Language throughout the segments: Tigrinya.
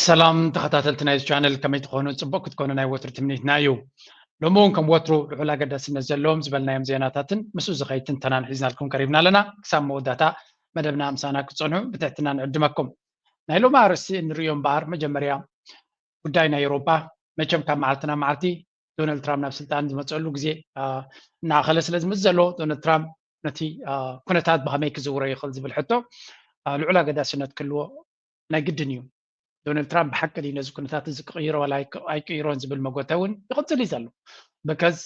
ሰላም ተኸታተልቲ ናይዚ ቻነል፣ ከመይ ትኾኑ? ጽቡቕ ክትኮኑ ናይ ወትሩ ትምኒትና እዩ። ሎሚ እውን ከም ወትሩ ልዑል ኣገዳስነት ዘለዎም ዝበልናዮም ዜናታትን ምስኡ ዝኸይድ ትንተናን ሒዝናልኩም ቀሪብና ኣለና። ክሳብ መወዳእታ መደብና ምሳና ክትጸንሑ ብትሕትና ንዕድመኩም። ናይ ሎሚ ኣርእስቲ እንርእዮ እምበኣር፣ መጀመርያ ጉዳይ ናይ ኤውሮጳ። መቸም ካብ መዓልቲ ናብ መዓልቲ ዶናልድ ትራምፕ ናብ ስልጣን ዝመፀሉ ግዜ እናኣኸለ ስለ ዝምፅ ዘሎ፣ ዶናልድ ትራምፕ ነቲ ኩነታት ብኸመይ ክዝውሮ ይኽእል ዝብል ሕቶ ልዑል ኣገዳስነት ክህልዎ ናይ ግድን እዩ። ዶናልድ ትራምፕ ብሓቂ ድዩ ነዚ ኩነታት እዚ ክቕይሮ ዋላ ኣይክቕይሮን ዝብል መጎተ እውን ይቕፅል እዩ ዘሎ። ብከዝ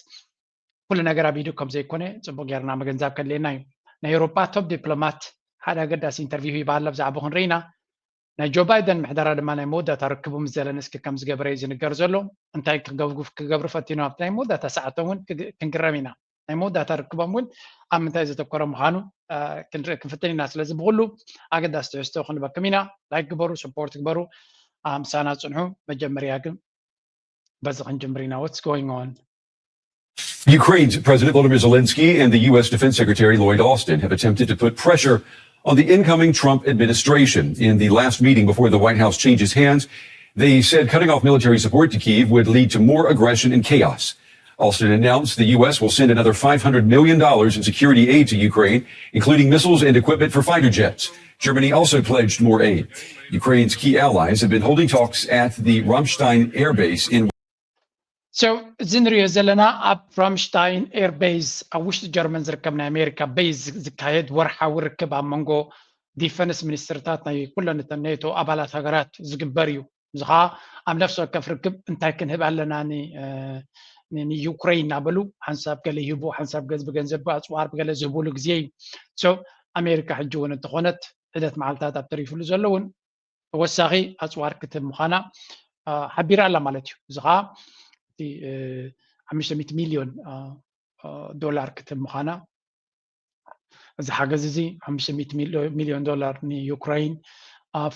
ኩሉ ነገር ኣብ ኢዱ ከም ዘይኮነ ፅቡቅ ጌርና ምግንዛብ ከድልየና እዩ። ናይ ኤውሮጳ ቶፕ ዲፕሎማት ሓደ ኣገዳሲ ኢንተርቪው ሂባ ኣላ፣ ብዛዕባ ክንርኢ ኢና። ናይ ጆ ባይደን ምሕደራ ድማ ናይ መወዳእታ ርክቡ ምስ ዘለንስኪ ከም ዝገበረ እዩ ዝንገር ዘሎ። እንታይ ክገብሩ ፈቲኖም ኣብቲ ናይ መወዳእታ ሰዓቶም እውን ክንግረም ኢና። ናይ መወዳእታ ርክቦም እውን ኣብ ምንታይ ዘተኮረ ምዃኑ ክንርኢ ክንፍትን ኢና። ስለዚ ብኩሉ ኣገዳሲ ትሕዝቶ ክንበክም ኢና። ላይክ ግበሩ፣ ሰፖርት ግበሩ። ምሳና ጽንሑ። መጀመርያ ግን በዚ ክንጅምር ኢና። What's going on? Ukraine's President Volodymyr Zelensky and the U S Defense Secretary Lloyd Austin have attempted to put pressure on the incoming Trump administration. In the last meeting before the White House changes hands, they said cutting off military support to Kyiv would lead to more aggression and chaos. Austin announced the U S will send another five hundred million dollars in security aid to Ukraine, including missiles and equipment for fighter jets. Germany also pledged more aid. Ukraine's key allies have been holding talks at the Ramstein air base in So እዚ ንሪኦ ዘለና ኣብ ራምሽታይን ኤር ቤዝ ኣብ ውሽጢ ጀርመን ዝርከብ ናይ ኣሜሪካ ቤዝ ዝካየድ ወርሓዊ ርክብ ኣብ መንጎ ዲፈንስ ሚኒስትርታት ናይ ኩለን እተን ኔቶ ኣባላት ሃገራት ዝግበር እዩ። እዚ ከዓ ኣብ ነፍሲ ወከፍ ርክብ እንታይ ክንህብ ኣለና ንዩክረይን እናበሉ ሓንሳብ ገለ ይህቡ፣ ሓንሳብ ገዝ ብገንዘብ ኣፅዋር ብገለ ዝህቡሉ ግዜ እዩ። So ኣሜሪካ ሕጂ እውን እንተኾነት ሒደት መዓልታት ኣብ ተሪፉሉ ዘሎ እውን ተወሳኺ ኣፅዋር ክትህብ ምዃና ሓቢራ ኣላ ማለት እዩ። እዚ ከዓ እቲ ሓሙሽተ ሚእቲ ሚልዮን ዶላር ክትህብ ምዃና፣ እዚ ሓገዝ እዚ ሓሙሽተ ሚእቲ ሚልዮን ዶላር ንዩክራይን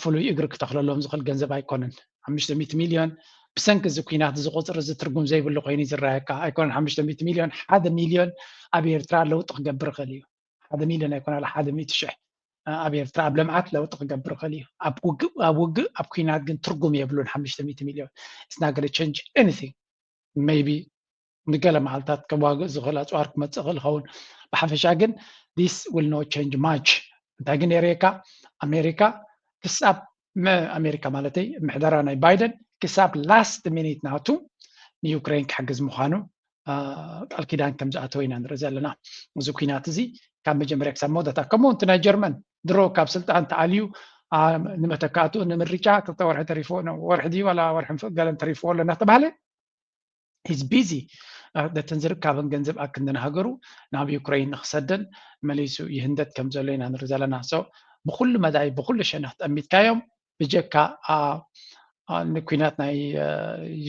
ፍሉይ እግሪ ክተኽለሎም ዝኽእል ገንዘብ ኣይኮነን። ሓሙሽተ ሚእቲ ሚልዮን ብሰንኪ እዚ ኲናት እዚ ቁፅሪ እዚ ትርጉም ዘይብሉ ኮይኑ ዝረኣየካ ኣይኮነን። ሓሙሽተ ሚእቲ ሚልዮን፣ ሓደ ሚልዮን ኣብ ኤርትራ ለውጢ ክገብር ይኽእል እዩ። ሓደ ሚልዮን ኣይኮነ፣ ሓደ ሚእቲ ሽሕ ኣብ ኤርትራ ኣብ ልምዓት ለውጢ ክገብር ይኽእል እዩ። ኣብ ውግእ ኣብ ውግእ ኣብ ኲናት ግን ትርጉም የብሉን። ሓሙሽተ ሚእቲ ሚልዮን it's not gonna change anything. Maybe ንገለ መዓልታት ከዋግእ ዝኽእል ኣፅዋር ክመፅእ ይኽእል ይኸውን። ብሓፈሻ ግን this will not change much። እንታይ ግን የርእየካ፣ ኣሜሪካ ክሳብ ኣሜሪካ ማለተይ ምሕደራ ናይ ባይደን ክሳብ last minute ናቱ ንዩክሬን ክሕግዝ ምዃኑ ቃል ኪዳን ከም ዝኣተወ ኢና ንርኢ ዘለና። እዚ ኲናት እዚ ካብ መጀመርያ ክሳብ መወዳእታ፣ ከምኡ እቲ ናይ ጀርመን ድሮ ካብ ስልጣን ተኣልዩ ንመተካእትኡ ንምርጫ ክልተ ወርሒ ተሪፎ፣ ወርሒ ድዩ ዋላ ወርሒ ገለን ተሪፍዎ ኣሎ እናተባህለ he's busy ነተን ዝርካበን ገንዘብ ኣክንዲ ንሃገሩ ናብ ዩክሬን ንክሰደን መሊሱ ይህንደት ከም ዘሎ ኢና ንርኢ ዘለና። So ብኩሉ መዳይ ብኩሉ ሸነኽ ጠሚትካዮም ብጀካ ንኩናት ናይ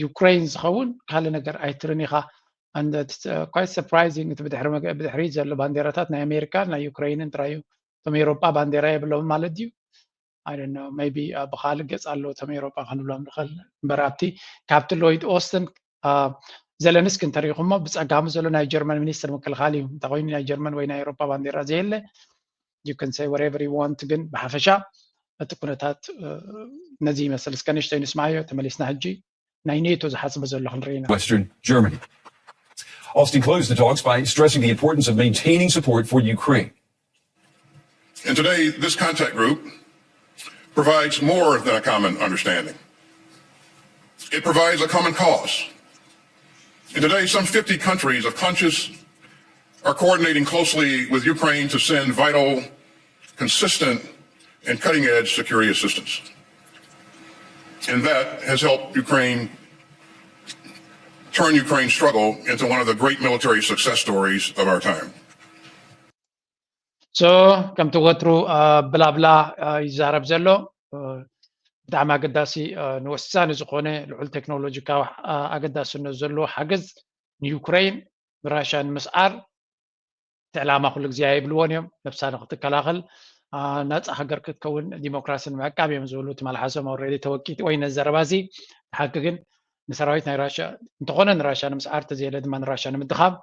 ዩክሬን ዝኸውን ካልእ ነገር ኣይትርን ኢኻ። And it's quite surprising እቲ ብድሕሪ ዘሎ ባንዴራታት ናይ ኣሜሪካ ናይ ዩክሬንን ጥራይ እዩ። እቶም ኤውሮጳ ባንዴራ የብሎም ማለት ድዩ? I don't know, maybe ብኻልእ ገጽ ኣሎ እቶም ኤውሮጳ ክንብሎም ንኽእል። እምበር ኣብቲ ካብቲ ሎይድ ኦስትን ዘለንስኪ እንተሪኢኹሞ ብጸጋሙ ዘሎ ናይ ጀርመን ሚኒስትር ምክልኻል እዩ። እንተኾይኑ ናይ ጀርመን ወይ ናይ ኤውሮጳ ባንዴራ ዘየለ you can say whatever you want፣ ግን ብሓፈሻ እቲ ኩነታት ነዚ ይመስል። እስከ ንእሽተይ ንስማዮ፣ ተመሊስና ሕጂ ናይ ኔቶ ዝሓስቦ ዘሎ ክንርኢ ኢና። Western Germany. Austin closed the talks by stressing the importance of maintaining support for Ukraine. And today, this contact group provides more than a common understanding. It provides a common cause. And today, some fifty countries of conscience are coordinating closely with Ukraine to send vital, consistent, and cutting-edge security assistance. And that has helped Ukraine turn Ukraine's struggle into one of the great military success stories of our time. So ከምቲ ወትሩ ብላብላ ይዛረብ ዘሎ ብጣዕሚ ኣገዳሲ ንወሳኒ ዝኾነ ልዑል ቴክኖሎጂካዊ ኣገዳስነት ዘለዎ ሓገዝ ንዩክሬን ብራሽያ ንምስዓር እቲ ዕላማ ኩሉ ግዜ ኣይብልዎን እዮም። ነብሳ ንክትከላኸል ናፃ ሃገር ክትከውን ዲሞክራሲ ንምዕቃብ እዮም ዝብሉ ትማል ሓሶም ኣውረዲ ተወቂጡ ወይ ነዚ ዘረባ እዚ ሓቂ ግን ንሰራዊት ናይ ራሽያ እንተኾነ ንራሽያ ንምስዓር ተዘየለ ድማ ንራሽያ ንምድኻም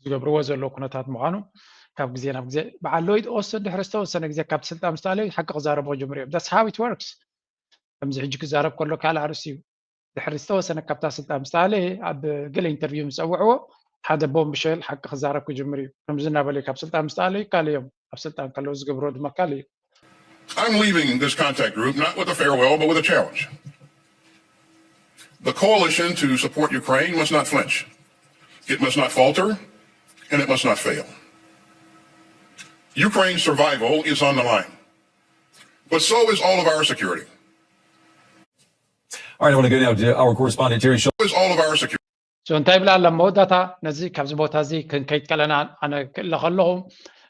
ዝገብርዎ ዘለዉ ኩነታት ምዃኑ ካብ ግዜ ናብ ግዜ በዓል ሎይድ ኦስትን ድሕሪ ዝተወሰነ ግዜ ካብ ስልጣን ምስ ተኣለዩ ሓቂ ክዛረቡ ክጀምሩ እዮም። That's how it works። ከምዚ ሕጂ ክዛረብ ከሎ ካልእ ኣርእስቲ እዩ። ድሕሪ ዝተወሰነ ካብታ ስልጣን ምስ ተኣለየ ኣብ ገለ ኢንተርቪው ምስ ጸውዕዎ ሓደ ቦምብ ሸል ሓቂ ክዛረብ ክጅምር እዩ። ከምዚ እናበለ ካብ ስልጣን ምስ ተኣለዩ ካልእ እዮም። ኣብ ስልጣን ከለዉ ዝገብሮ ድማ ካልእ እዩ። I'm leaving this contact group not with a farewell, but with a challenge. The coalition to support Ukraine must not flinch. It must not falter, and it must not fail. Ukraine's survival is on the line, but so is all of our security. All right, I want to go now to our correspondent Terry Schultz. Is all of our security. So እንታይ ይብላ ኣሎ መወዳእታ ነዚ ካብዚ ቦታ እዚ ክንከይድ ከለና ኣነ ክእለ ከለኹ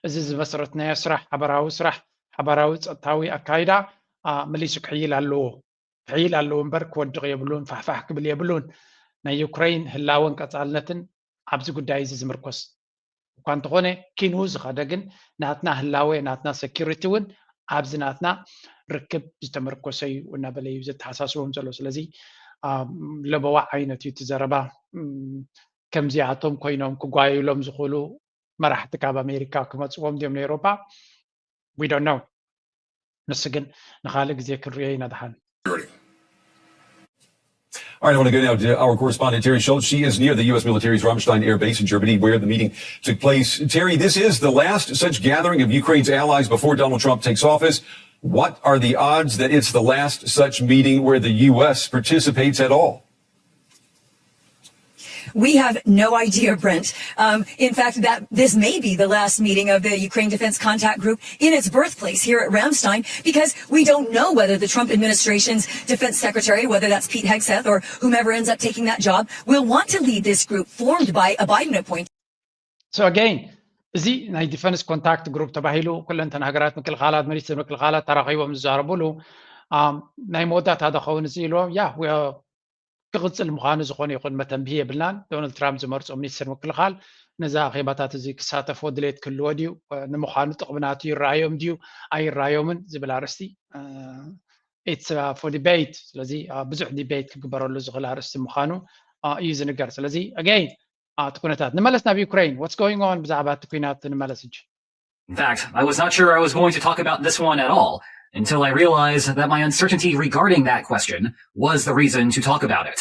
እዚ ዝመስረትናዮ ስራሕ ሓበራዊ ስራሕ ሓበራዊ ጸጥታዊ ኣካይዳ መሊሱ ክሕይል ኣለዎ። ክሕይል ኣለዎ እምበር ክወድቕ የብሉን፣ ፋሕፋሕ ክብል የብሉን። ናይ ዩክሬን ህላወን ቀጻልነትን ኣብዚ ጉዳይ እዚ ዝምርኮስ እኳ እንተኾነ ኪንኡ ዝኸደ ግን ናትና ህላወ ናትና ሰኪሪቲ እውን ኣብዚ ናትና ርክብ ዝተመርኮሰ እዩ እናበለ እዩ ዘተሓሳስቦም ዘሎ። ስለዚ ለበዋ ዓይነት እዩ እቲ ዘረባ። ከምዚኣቶም ኮይኖም ክጓየሎም ዝኽእሉ መራሕቲ ካብ ኣሜሪካ ክመፅዎም ድዮም ንኤሮፓ? We don't know። ንሱ ግን ንኻልእ ግዜ ክንሪኦ ኢና ደሓን። All right, I want to go now to our correspondent Terry Schultz. She is near the U S military's Ramstein Air Base in Germany, where the meeting took place. Terry, this is the last such gathering of Ukraine's allies before Donald Trump takes office. What are the odds that it's the last such meeting where the U S participates at all? We have no idea, Brent. Um, in fact, that this may be the last meeting of the Ukraine Defense Contact Group in its birthplace here at Ramstein, because we don't know whether the Trump administration's defense secretary, whether that's Pete Hegseth or whomever ends up taking that job, will want to lead this group formed by a Biden appointee. So again, እዚ ናይ ዲፈንስ ኮንታክት ግሩፕ ተባሂሉ ኩለንተን ሃገራት ምክልኻላት ሚኒስትር ምክልኻላት ተራኺቦም ዝዛረቡሉ ናይ መወዳእታ ዶ ኸውን እዚ ኢልዎም ያ ክቕፅል ምዃኑ ዝኾነ ይኹን መተንብሂ የብልናን። ዶናልድ ትራምፕ ዝመርፆ ሚኒስትር ምክልኻል ነዚ ኣኼባታት እዚ ክሳተፎ ድሌት ክህልዎ ድዩ? ንምዃኑ ጥቕሚ ናቱ ይረኣዮም ድዩ ኣይረኣዮምን ዝብል ኣርእስቲ it's for debate። ስለዚ ብዙሕ ዲቤት ክግበረሉ ዝኽእል ኣርእስቲ ምዃኑ እዩ ዝንገር። ስለዚ again እቲ ኩነታት ንመለስ ናብ ዩክሬን what's going on ብዛዕባ እቲ ኩናት ንመለስ እጂ። In fact, I was not sure I was going to talk about this one at all until I realized that my uncertainty regarding that question was the reason to talk about it.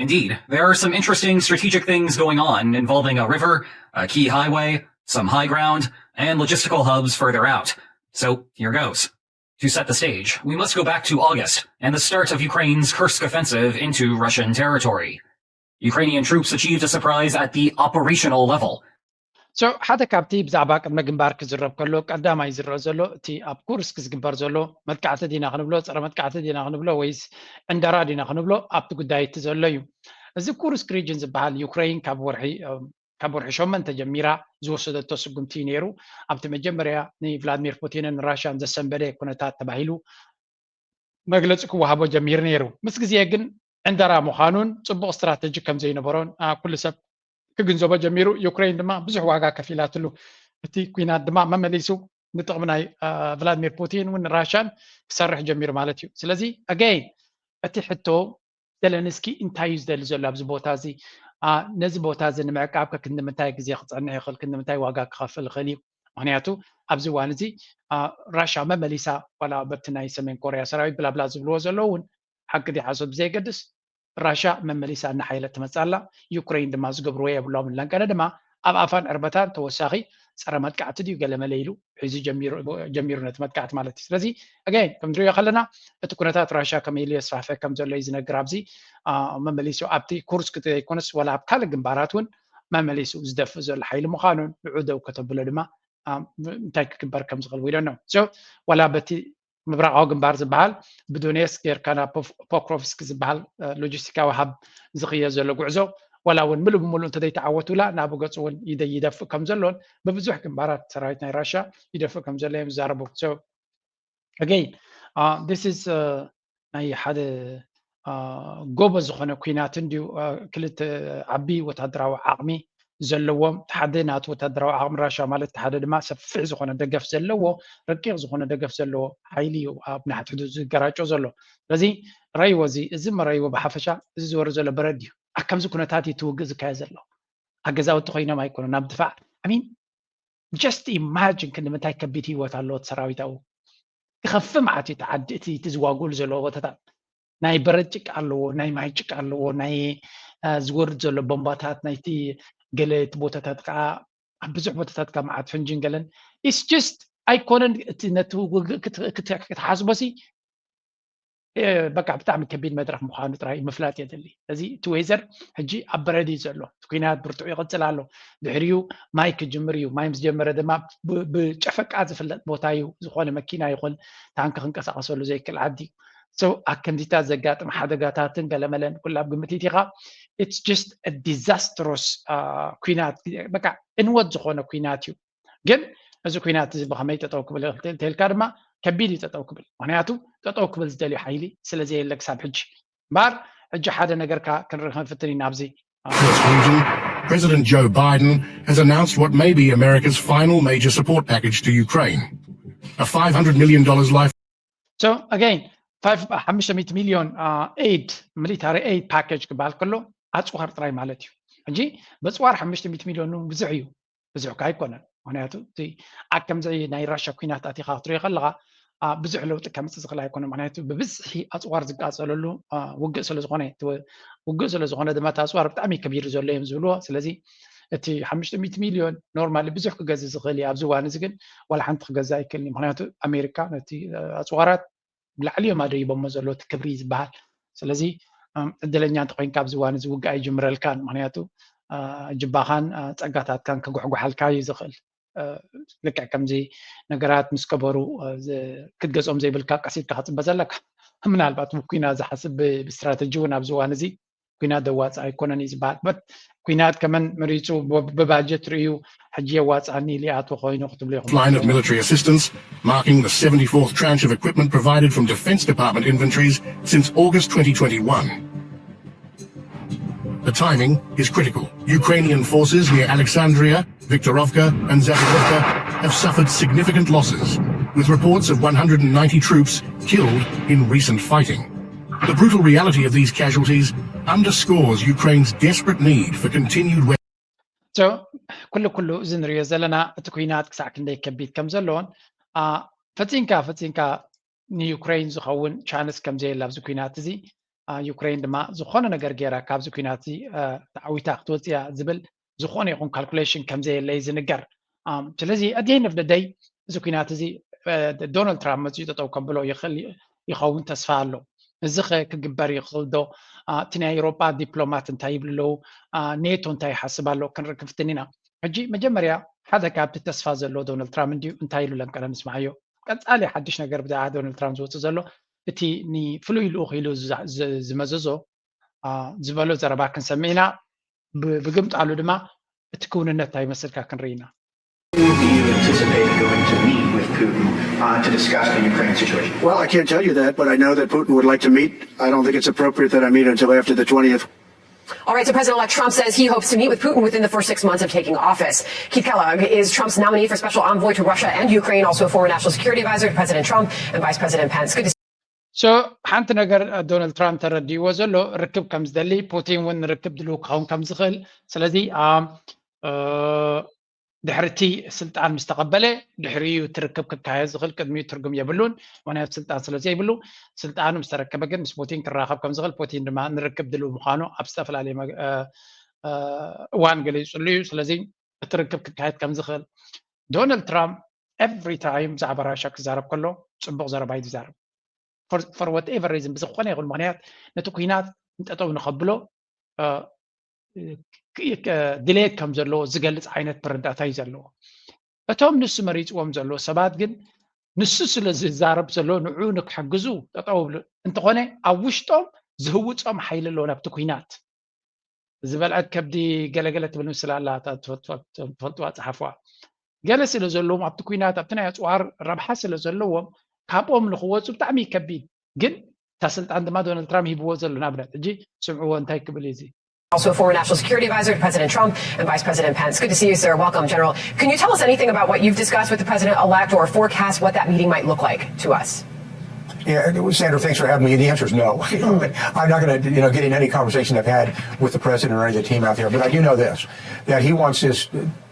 Indeed, there are some interesting strategic things going on involving a river, a key highway, some high ground, and logistical hubs further out. So, here goes. To set the stage, we must go back to August and the start of Ukraine's Kursk offensive into Russian territory. Ukrainian troops achieved a surprise at the operational level. So ሓደ ካብቲ ብዛዕባ ቅድመ ግንባር ክዝረብ ከሎ ቀዳማይ ዝረአ ዘሎ እቲ ኣብ ኩርስክ ዝግበር ዘሎ መጥቃዕቲ ዲና ክንብሎ ጸረ መጥቃዕቲ ዲና ክንብሎ ወይስ ዕንደራ ዲና ክንብሎ ኣብቲ ጉዳይ እቲ ዘሎ እዩ። እዚ ኩርስክ ሪጅን ዝበሃል ዩክሬን ካብ ወርሒ ካብ ወርሒ ሸመንተ ጀሚራ ዝወሰደቶ ስጉምቲ እዩ ነይሩ። ኣብቲ መጀመርያ ንቭላድሚር ፑቲንን ራሽያን ዘሰንበደ ኩነታት ተባሂሉ መግለፂ ክወሃቦ ጀሚሩ ነይሩ። ምስ ግዜ ግን ዕንደራ ምዃኑን ፅቡቕ ስትራተጂ ከም ዘይነበሮን ኩሉ ሰብ ክግንዘቦ ጀሚሩ። ዩክሬን ድማ ብዙሕ ዋጋ ከፊላትሉ። እቲ ኩናት ድማ መመሊሱ ንጥቕሚ ናይ ቭላድሚር ፑቲን እውን ራሽያን ክሰርሕ ጀሚሩ ማለት እዩ። ስለዚ again እቲ ሕቶ ዘለንስኪ እንታይ እዩ ዝደሊ ዘሎ ኣብዚ ቦታ እዚ? ነዚ ቦታ እዚ ንምዕቃብ ከክንዲ ምንታይ ግዜ ክፀንሕ ይኽእል? ክንዲ ምንታይ ዋጋ ክኸፍል ይኽእል እዩ? ምክንያቱ ኣብዚ እዋን እዚ ራሻ መመሊሳ ዋላ በብቲ ናይ ሰሜን ኮርያ ሰራዊት ብላብላ ዝብልዎ ዘለዉ እውን ሓቂ ድዩ ሓሶት ብዘየገድስ ራሻ መመሊሳ እናሓየለት ትመፅእ ኣላ። ዩክሬን ድማ ዝገብርዎ የብሎም። ለንቀነ ድማ ኣብ ኣፋን ዕርበታን ተወሳኺ ፀረ መጥቃዕቲ ድዩ ገለመለ ኢሉ ሒዙ ጀሚሩ ነቲ መጥቃዕቲ ማለት እዩ። ስለዚ again ከም ንሪኦ ከለና እቲ ኩነታት ራሻ ከመይ ኢሉ የስፋሕፍሕ ከም ዘሎ እዩ ዝነግር። ኣብዚ መመሊሱ ኣብቲ ኩርስክ ዘይኮነስ ዋላ ኣብ ካልእ ግንባራት እውን መመሊሱ ዝደፍእ ዘሎ ሓይሊ ምዃኑን ንዑ ደው ከተብሎ ድማ እንታይ ክግበር ከም ዝኽእል we don't know። So ዋላ በቲ ምብራቃዊ ግንባር ዝበሃል ብዶኔስክ ጌርካ ናብ ፖክሮቭስክ ዝበሃል ሎጂስቲካዊ ሃብ ዝኽየድ ዘሎ ጉዕዞ ዋላ እውን ምሉእ ብምሉእ እንተዘይተዓወቱላ ናብ ገፁ እውን ይደፍእ ከም ዘሎን ብብዙሕ ግንባራት ሰራዊት ናይ ራሻ ይደፍእ ከም ዘሎ እዮም ዝዛረቡ። So again this is ናይ ሓደ ጎበዝ ዝኾነ ኩናት እንድዩ። ክልተ ዓቢ ወታደራዊ ዓቕሚ ዘለዎም ሓደ ናቱ ወታደራዊ ዓቕሚ ራሻ ማለት ሓደ ድማ ሰፊሕ ዝኾነ ደገፍ ዘለዎ ረቂቕ ዝኾነ ደገፍ ዘለዎ ሓይሊ እዩ ኣብ ንሓትሕዱ ዝገራጮ ዘሎ። ስለዚ ረይዎ እዚ እዚ መረይዎ ብሓፈሻ እዚ ዝወርድ ዘሎ በረድ እዩ። ኣብ ከምዚ ኩነታት እዩ ትውግእ ዝካየድ ዘሎ። ኣብ ገዛውቲ ኮይኖም ኣይኮኑን ናብ ድፋዕ I mean just imagine ክንዲ ምንታይ ከቢድ ህይወት ኣለዎ እቲ ሰራዊት ኣብኡ ክኸፍእ መዓት እዩ እቲ ዓዲ እቲ ዝዋግኡሉ ዘለዎ ቦታታት። ናይ በረድ ጭቃ ኣለዎ፣ ናይ ማይ ጭቃ ኣለዎ፣ ናይ ዝወርድ ዘሎ ቦምባታት ናይቲ ገለ እቲ ቦታታት ከዓ ኣብ ብዙሕ ቦታታት ካብ መዓት ፍንጅን ገለን it's just ኣይኮነን። እቲ ነቲ ውግእ ክትሓስቦ ሲ በቃ ብጣዕሚ ከቢድ መድረክ ምዃኑ ጥራይ ምፍላጥ የድሊ። እዚ እቲ ዌዘር ሕጂ ኣብ በረድ እዩ ዘሎ። እቲ ኩናት ብርቱዕ ይቕፅል ኣሎ። ድሕሪኡ ማይ ክጅምር እዩ። ማይ ምስ ጀመረ ድማ ብጨፈቃ ዝፍለጥ ቦታ እዩ። ዝኾነ መኪና ይኹን ታንኪ ክንቀሳቀሰሉ ዘይክእል ዓዲ እዩ። So ኣብ ከምዚታት ዘጋጥም ሓደጋታትን ገለመለን ኩላ ኣብ ግምት ኢኻ። It's just disastrous ኩናት፣ በቃ ዕንወት ዝኾነ ኩናት እዩ። ግን እዚ ኩናት እዚ ብኸመይ ጠጠው ክብል ተልካ ድማ ከቢድ እዩ ጠጠው ክብል። ምክንያቱ ጠጠው ክብል ዝደልዩ ሓይሊ ስለዘየለ ክሳብ ሕጂ እምበኣር ሕጂ ሓደ ነገርካ ክንርኢ ክንፍትን ኢና ኣብዚ region, President Joe Biden has announced what may be America's final major support package to Ukraine. A five hundred million dollars life So again, ሓሙሽተ ሚእቲ ሚልዮን aid, military aid package ክበሃል ከሎ ኣፅዋር ጥራይ ማለት እዩ። ሕጂ በፅዋር ሓሙሽተ ሚእቲ ሚልዮን ብዙሕ እዩ፣ ብዙሕ ከ ኣይኮነን። ምክንያቱ እቲ ኣብ ከምዚ ናይ ራሻ ኩናት ኣቲኻ ክትሪኦ ከለካ ብዙሕ ለውጢ ከምፅእ ዝኽእል ኣይኮነ። ምክንያቱ ብብዝሒ ኣፅዋር ዝቃፀለሉ ውግእ ስለዝኾነ፣ ውግእ ስለዝኾነ ድማ እቲ ኣፅዋር ብጣዕሚ ከቢሩ ዘሎ እዮም ዝብልዎ። ስለዚ እቲ ሓሙሽተ ሚእቲ ሚልዮን normally ብዙሕ ክገዝእ ዝኽእል እዩ። ኣብዚ እዋን እዚ ግን ዋላ ሓንቲ ክገዝእ ኣይክእልን እዩ። ምክንያቱ ኣሜሪካ ነቲ ኣፅዋራት ብላዕሊ እዮም ኣደይቦሞ ዘሎ እቲ ክብሪ ዝበሃል። ስለዚ ዕድለኛ እንተኮይንካ ኣብዚ እዋን እዚ ውግእ ኣይጅምረልካን። ምክንያቱ ጅባኻን ፀጋታትካን ክጉሕጉሓልካ እዩ ዝኽእል። ልክዕ ከምዚ ነገራት ምስ ከበሩ ክትገዝኦም ዘይብልካ ቀስ ኢልካ ክፅበ ዘለካ። ምናልባት ብኩናት ዝሓስብ ብስትራተጂ እውን ኣብዚ እዋን እዚ ኩናት ዘዋፅእ ኣይኮነን እዩ ዝበሃል። But ኩናት ከመን መሪፁ ብባጀት ርእዩ ሕጂ የዋፅኣኒ ኢሉ ይኣትዎ ኮይኑ ክትብሉ ኢኹም። Line of military assistance, marking the seventy-fourth tranche of equipment provided from Defense Department inventories since August twenty twenty-one. The timing is critical. Ukrainian forces near Alexandria, Viktorovka, and Zagorovka have suffered significant losses, with reports of one hundred ninety troops killed in recent fighting. The brutal reality of these casualties underscores Ukraine's desperate need for continued weapons. ኩሉ ኩሉ እዚ ንሪኦ ዘለና እቲ ኩናት ክሳዕ ክንደይ ከቢድ ከም ዘለዎን ፈፂንካ ፈፂንካ ንዩክሬን ዝኸውን ቻንስ ከም ዘየለ ኣብዚ ኩናት እዚ ዩክሬን ድማ ዝኾነ ነገር ገይራ ካብዚ ኩናት እዚ ተዓዊታ ክትወፅእ እያ ዝብል ዝኾነ ይኹን ካልኩሌሽን ከም ዘየለ እዩ ዝንገር። ስለዚ at the end of the day እዚ ኩናት እዚ ዶናልድ ትራምፕ መፅኡ ጠጠው ከብሎ ይኽእል ይኸውን ተስፋ ኣሎ። እዚ ኸ ክግበር ይኽእል ዶ? እቲ ናይ ኤውሮጳ ዲፕሎማት እንታይ ይብሉ ኣለዉ? ኔቶ እንታይ ይሓስብ ኣሎ? ክንርኢ ክንፍትን ኢና። ሕጂ መጀመርያ ሓደ ካብቲ ተስፋ ዘለዎ ዶናልድ ትራምፕ እንድዩ እንታይ ኢሉ ለምቀለ ንስምዓዮ። ቀፃሊ ሓድሽ ነገር ብዛዕባ ዶናልድ ትራምፕ ዝወፅእ ዘሎ እቲ ንፍሉይ ልኡኽ ኢሉ ዝመዘዞ ዝበሎ ዘረባ ክንሰምዕ ኢና። ብግምጣሉ ድማ እቲ ክውንነት እንታይ ይመስልካ ክንርኢ ኢና። Who do you anticipate going to meet with Putin uh, to discuss the Ukraine situation? Well, I can't tell you that, but I know that Putin would like to meet. I don't think it's appropriate that I meet until after the twentieth. All right, so President-elect Trump says he hopes to meet with Putin within the first six months of taking office. Keith Kellogg is Trump's nominee for special envoy to Russia and Ukraine, also a former national security advisor to President Trump and Vice President Pence. Good to see So ሓንቲ ነገር ዶናልድ ትራምፕ ተረዲእዎ ዘሎ ርክብ ከም ዝደሊ፣ ፑቲን እውን ርክብ ድልው ክኸውን ከም ዝኽእል። ስለዚ ድሕርቲ ስልጣን ምስ ተቐበለ ድሕሪኡ ትርክብ ክካየድ ዝኽእል ቅድሚኡ ትርጉም የብሉን። ምክንያቱ ስልጣን ስለ ዘይብሉ ስልጣኑ ምስ ተረከበ ግን ምስ ፑቲን ክራኸብ ከም ዝኽእል ፑቲን ድማ ንርክብ ድልው ምዃኑ ኣብ ዝተፈላለየ እዋን ገሊፅሉ እዩ። ስለዚ እቲ ርክብ ክካየድ ከም ዝኽእል ዶናልድ ትራምፕ every time ብዛዕባ ራሻ ክዛረብ ከሎ ፅቡቕ ዘረባ እዩ ዝዛረብ። For whatever reason ብዝኾነ ይኹን ምኽንያት ነቲ ኩናት ንጠጠው ንኸብሎ ድሌት ከም ዘለዎ ዝገልፅ ዓይነት መረዳእታ እዩ ዘለዎ። እቶም ንሱ መሪፅዎም ዘለዎ ሰባት ግን ንሱ ስለ ዝዛረብ ዘሎ ንዑ ንክሕግዙ ጠጠው ብሉ እንተኾነ ኣብ ውሽጦም ዝህውፆም ሓይሊ ኣለዎ ናብቲ ኩናት። ዝበልዐት ከብዲ ገለገለ ትብል ምስላ ኣላ ትፈልጥዋ ፀሓፍዋ። ገለ ስለ ዘለዎም ኣብቲ ኩናት ኣብቲ ናይ ኣፅዋር ረብሓ ስለ ዘለዎም ካብኦም ንክወፁ ብጣዕሚ ከቢድ። ግን እታ ስልጣን ድማ ዶናልድ ትራምፕ ሂብዎ ዘሎ ንኣብነት ሕጂ ስምዕዎ እንታይ ክብል እዩ እዚ Also, a former national security advisor to President Trump and Vice President Pence. Good to see you, sir. Welcome, General. Can you tell us anything about what you've discussed with the president-elect or forecast what that meeting might look like to us? Yeah, Sandra, thanks for having me. The answer is no. You know, but I'm not going to, you know, get in any conversation I've had with the president or any of the team out there. But I do know this: that he wants this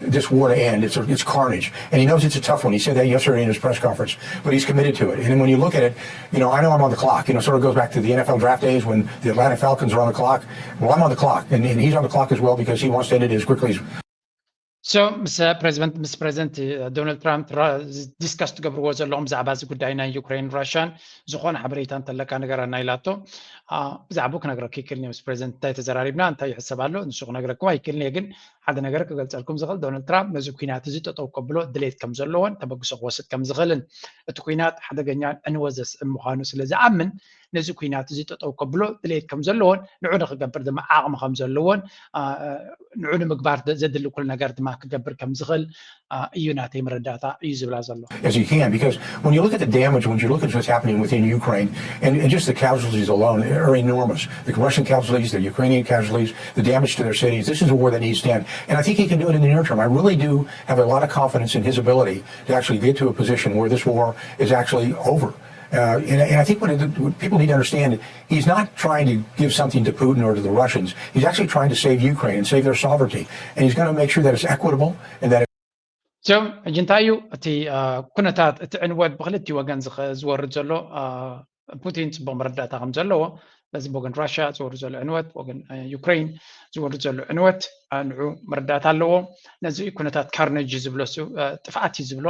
this war to end. It's a, it's carnage, and he knows it's a tough one. He said that yesterday in his press conference, but he's committed to it. And when you look at it, you know, I know I'm on the clock. You know, sort of goes back to the N F L draft days when the Atlanta Falcons are on the clock. Well, I'm on the clock, and, and he's on the clock as well because he wants to end it as quickly as So ምስ ፕሬዚደንት ምስ ፕሬዚደንት ዶናልድ ትራምፕ ዲስካስ ትገብርዎ ዘለኹም ብዛዕባ እዚ ጉዳይ ናይ ዩክሬን ራሽያን ዝኾነ ሓበሬታ እንተለካ ንገረና ኢላቶ። ብዛዕባኡ ክነግረኪ ይክእል እየ። ምስ ፕሬዚደንት እንታይ ተዘራሪብና እንታይ ይሕሰብ ኣሎ ንሱ ክነግረኩም ኣይክእልን እየ። ግን ሓደ ነገር ክገልፀልኩም ዝኽእል ዶናልድ ትራምፕ ነዚ ኩናት እዚ ጠጠው ከብሎ ድሌት ከም ዘለዎን ተበግሶ ክወስድ ከም ዝኽእልን እቲ ኩናት ሓደገኛን ዕንወት ዘስዕብ ምዃኑ ስለ ዝኣምን ነዚ ኩናት እዚ ጠጠው ከብሎ ድሌት ከም ዘለዎን ንዑ ንክገብር ድማ ዓቕሚ ከም ዘለዎን ንዑ ንምግባር ዘድሊ ኩሉ ነገር ድማ ክገብር ከም ዝኽእል እዩ ናተይ መረዳእታ እዩ ዝብላ ዘሎ። As you can, because when you look at the damage, when you look at what's happening within Ukraine, and, and just the casualties alone are enormous. The Russian casualties, the Ukrainian casualties, the damage to their cities. This is a war that needs to end. And I think he can do it in the near term. I really do have a lot of confidence in his ability to actually get to a position where this war is actually over. Uh, and, and I think what, what people need to understand, he's not trying to give something to Putin or to the Russians. He's actually trying to save Ukraine and save their sovereignty. And he's going to make sure that it's equitable and that ሶ ሕጂ እንታይ እዩ እቲ ኩነታት እቲ ዕንወት ብክልቲ ወገን ዝወርድ ዘሎ ፑቲን ፅቡቅ መረዳእታ ከም ዘለዎ በዚ ብወገን ራሽያ ዝወርድ ዘሎ ዕንወት ብወገን ዩክሬን ዝወርድ ዘሎ ዕንወት ንዑ መረዳእታ ኣለዎ። ነዚ ኩነታት ካርነጅ ዝብሎ ጥፍኣት እዩ ዝብሎ።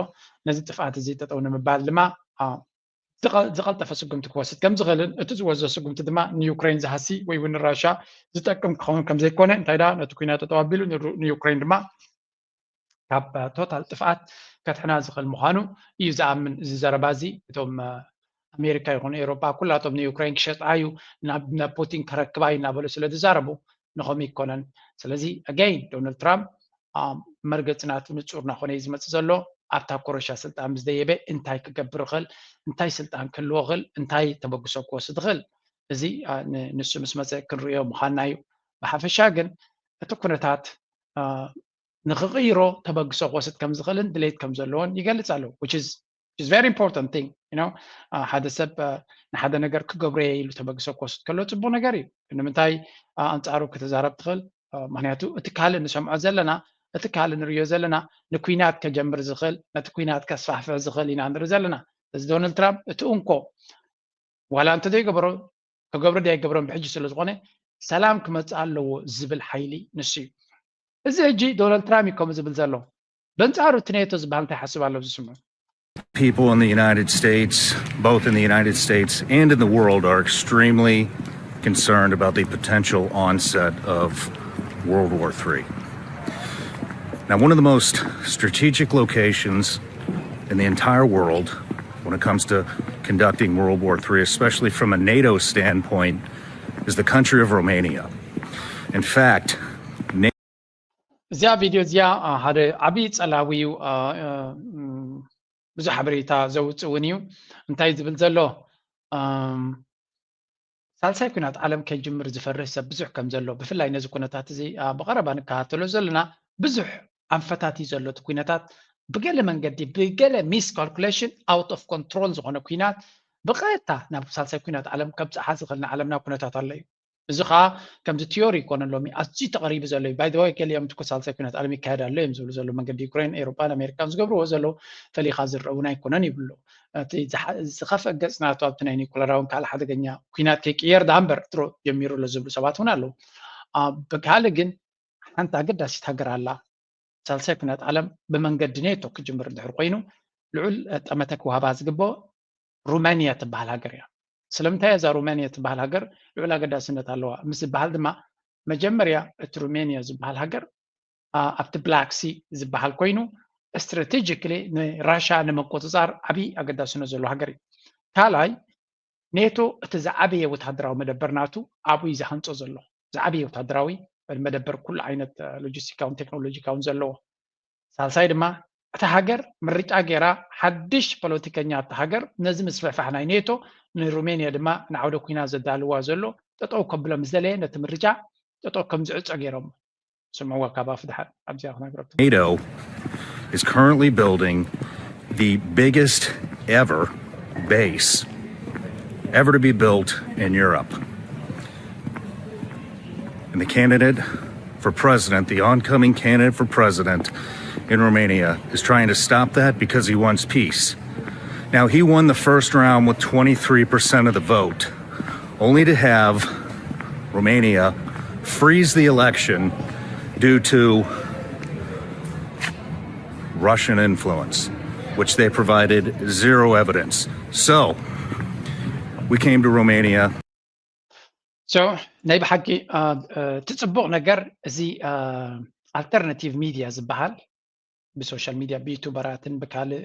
ነዚ ጥፍኣት እዚ ጠጠው ንምባል ድማ ዝቐልጠፈ ስጉምቲ ክወስድ ከም ዝኽእልን እቲ ዝወስዶ ስጉምቲ ድማ ንዩክሬን ዝሃሲ ወይ እውን ንራሻ ዝጠቅም ክኸውን ከም ዘይኮነ እንታይ ደኣ ነቲ ኩናት ጠጠው ኣቢሉ ንዩክሬን ድማ ካብ ቶታል ጥፍኣት ከድሕና ዝኽእል ምዃኑ እዩ ዝኣምን። እዚ ዘረባ እዚ እቶም ኣሜሪካ ይኹን ኤውሮጳ ኩላቶም ንዩክሬን ክሸጣ እዩ ናብ ፑቲን ከረክባ እዩ እናበሉ ስለ ዝዛረቡ ንኸም ይኮነን። ስለዚ ኣገይን ዶናልድ ትራምፕ መርገፂ ናቱ ንፁር እናኾነ እዩ ዝመፅእ ዘሎ። ኣብታ ኮረሻ ስልጣን ምስ ደየበ እንታይ ክገብር ይኽእል፣ እንታይ ስልጣን ክህልዎ ይኽእል፣ እንታይ ተበግሶ ክወስድ ይኽእል፣ እዚ ንሱ ምስ መፀ ክንሪኦ ምዃንና እዩ። ብሓፈሻ ግን እቲ ኩነታት ንክቕይሮ ተበግሶ ክወስድ ከም ዝኽእልን ድሌት ከም ዘለዎን ይገልፅ ኣሎ። Which is very important thing, you know። ሓደ ሰብ ንሓደ ነገር ክገብሮ እየ ኢሉ ተበግሶ ክወስድ ከሎ ፅቡቅ ነገር እዩ። ንምንታይ ኣንፃሩ ክትዛረብ ትኽእል? ምክንያቱ እቲ ካልእ ንሰምዖ ዘለና እቲ ካልእ ንሪኦ ዘለና ንኩናት ከጀምር ዝኽእል ነቲ ኩናት ከስፋሕፍሕ ዝኽእል ኢና ንርኢ ዘለና። እዚ ዶናልድ ትራምፕ እቲ እንኮ ዋላ እንተ ዘይገበሮ ክገብሮ ድያ ኣይገብሮን ብሕጂ ስለ ዝኾነ ሰላም ክመፅእ ኣለዎ ዝብል ሓይሊ ንሱ እዩ። እዚ ሕጂ ዶናልድ ትራምፕ እዩ ከምኡ ዝብል ዘሎ። በንፃሩ እቲ ኔቶ ዝበሃል እንታይ ሓስብ ኣሎ ዝስምዑ? People in the United States, both in the United States and in the world, are extremely concerned about the potential onset of World War three. Now, one of the most strategic locations in the entire world when it comes to conducting World War three, especially from a NATO standpoint, is the country of Romania. In fact, እዚኣ ቪድዮ እዚኣ ሓደ ዓብዪ ፀላዊ እዩ። ብዙሕ ሓበሬታ ዘውፅእ እውን እዩ። እንታይ ዝብል ዘሎ ሳልሳይ ኩናት ዓለም ከይጅምር ዝፈርህ ሰብ ብዙሕ ከም ዘሎ ብፍላይ ነዚ ኩነታት እዚ ብቐረባ ንከታተሎ ዘለና ብዙሕ ኣንፈታት እዩ ዘሎ። እቲ ኩነታት ብገለ መንገዲ ብገለ ሚስ ካልኩሌሽን ኣውት ኦፍ ኮንትሮል ዝኾነ ኩናት ብቐጥታ ናብ ሳልሳይ ኩናት ዓለም ከብፅሓ ዝኽእል ንዓለምና ኩነታት ኣሎ እዩ። እዚ ከዓ ከምዚ ቲዮሪ ይኮነ ሎሚ ኣዝዩ ተቐሪቡ ዘሎ እዩ። ባይ ዘ ወይ ገሊኦም ትኩ ሳልሳይ ኩናት ዓለም ይካየድ ኣሎ እዮም ዝብሉ ዘለዉ መንገዲ ዩክሬን ኤውሮጳን ኣሜሪካን ዝገብርዎ ዘለዉ ፈሊኻ ዝረአ እውን ኣይኮነን ይብሉ። እቲ ዝኸፍአ ገፅ ናቱ ኣብቲ ናይ ኒኩለራውን ካልእ ሓደገኛ ኩናት ከይቅየር ደኣ እምበር ድሮ ጀሚሩ ኣሎ ዝብሉ ሰባት እውን ኣለዉ። ብካልእ ግን ሓንቲ ኣገዳሲት ሃገር ኣላ። ሳልሳይ ኩናት ዓለም ብመንገዲ ኔቶ ክጅምር እንድሕር ኮይኑ ልዑል ጠመተ ክወሃባ ዝግብኦ ሩማንያ ትበሃል ሃገር እያ። ስለምንታይ እዛ ሩማንያ ትበሃል ሃገር ልዑል ኣገዳስነት ኣለዋ ምስ ዝበሃል ድማ መጀመርያ እቲ ሩሜንያ ዝበሃል ሃገር ኣብቲ ብላክ ሲ ዝበሃል ኮይኑ ስትራቴጂክሊ ንራሻ ንምቁፅፃር ዓብዪ ኣገዳስነት ዘለዎ ሃገር እዩ። ካልኣይ ኔቶ እቲ ዝዓበየ ወታደራዊ መደበር ናቱ ኣብኡ እዩ ዝሃንፆ ዘሎ። ዝዓበየ ወታደራዊ መደበር ኩሉ ዓይነት ሎጂስቲካውን ቴክኖሎጂካውን ዘለዎ። ሳልሳይ ድማ እታ ሃገር ምርጫ ገይራ ሓድሽ ፖለቲከኛ እታ ሃገር ነዚ ምስፍሕፋሕ ናይ ኔቶ ንሩሜንያ ድማ ንዓውደ ኩናት ዘዳልዋ ዘሎ ጠጠው ከብሎ ምስ ደለየ ነቲ ምርጫ ጠጠው ከም ዝዕፆ ገይሮሞ። ስምዕዋ ካብ ኣፍ ድሓር ኣብዚኣ ክነግረኩም። NATO is currently building the biggest ever base ever to be built in Europe. And the candidate for president, the oncoming candidate for president in Romania, is trying to stop that because he wants peace. Now, he won the first round with twenty-three percent of the vote, only to have Romania freeze the election due to Russian influence, which they provided zero evidence. So, we came to Romania. So ናይ ብሓቂ እቲ ፅቡቕ ነገር እዚ ኣልተርናቲቭ ሚድያ ዝበሃል ብሶሻል ሚድያ ብዩቱበራትን ብካልእ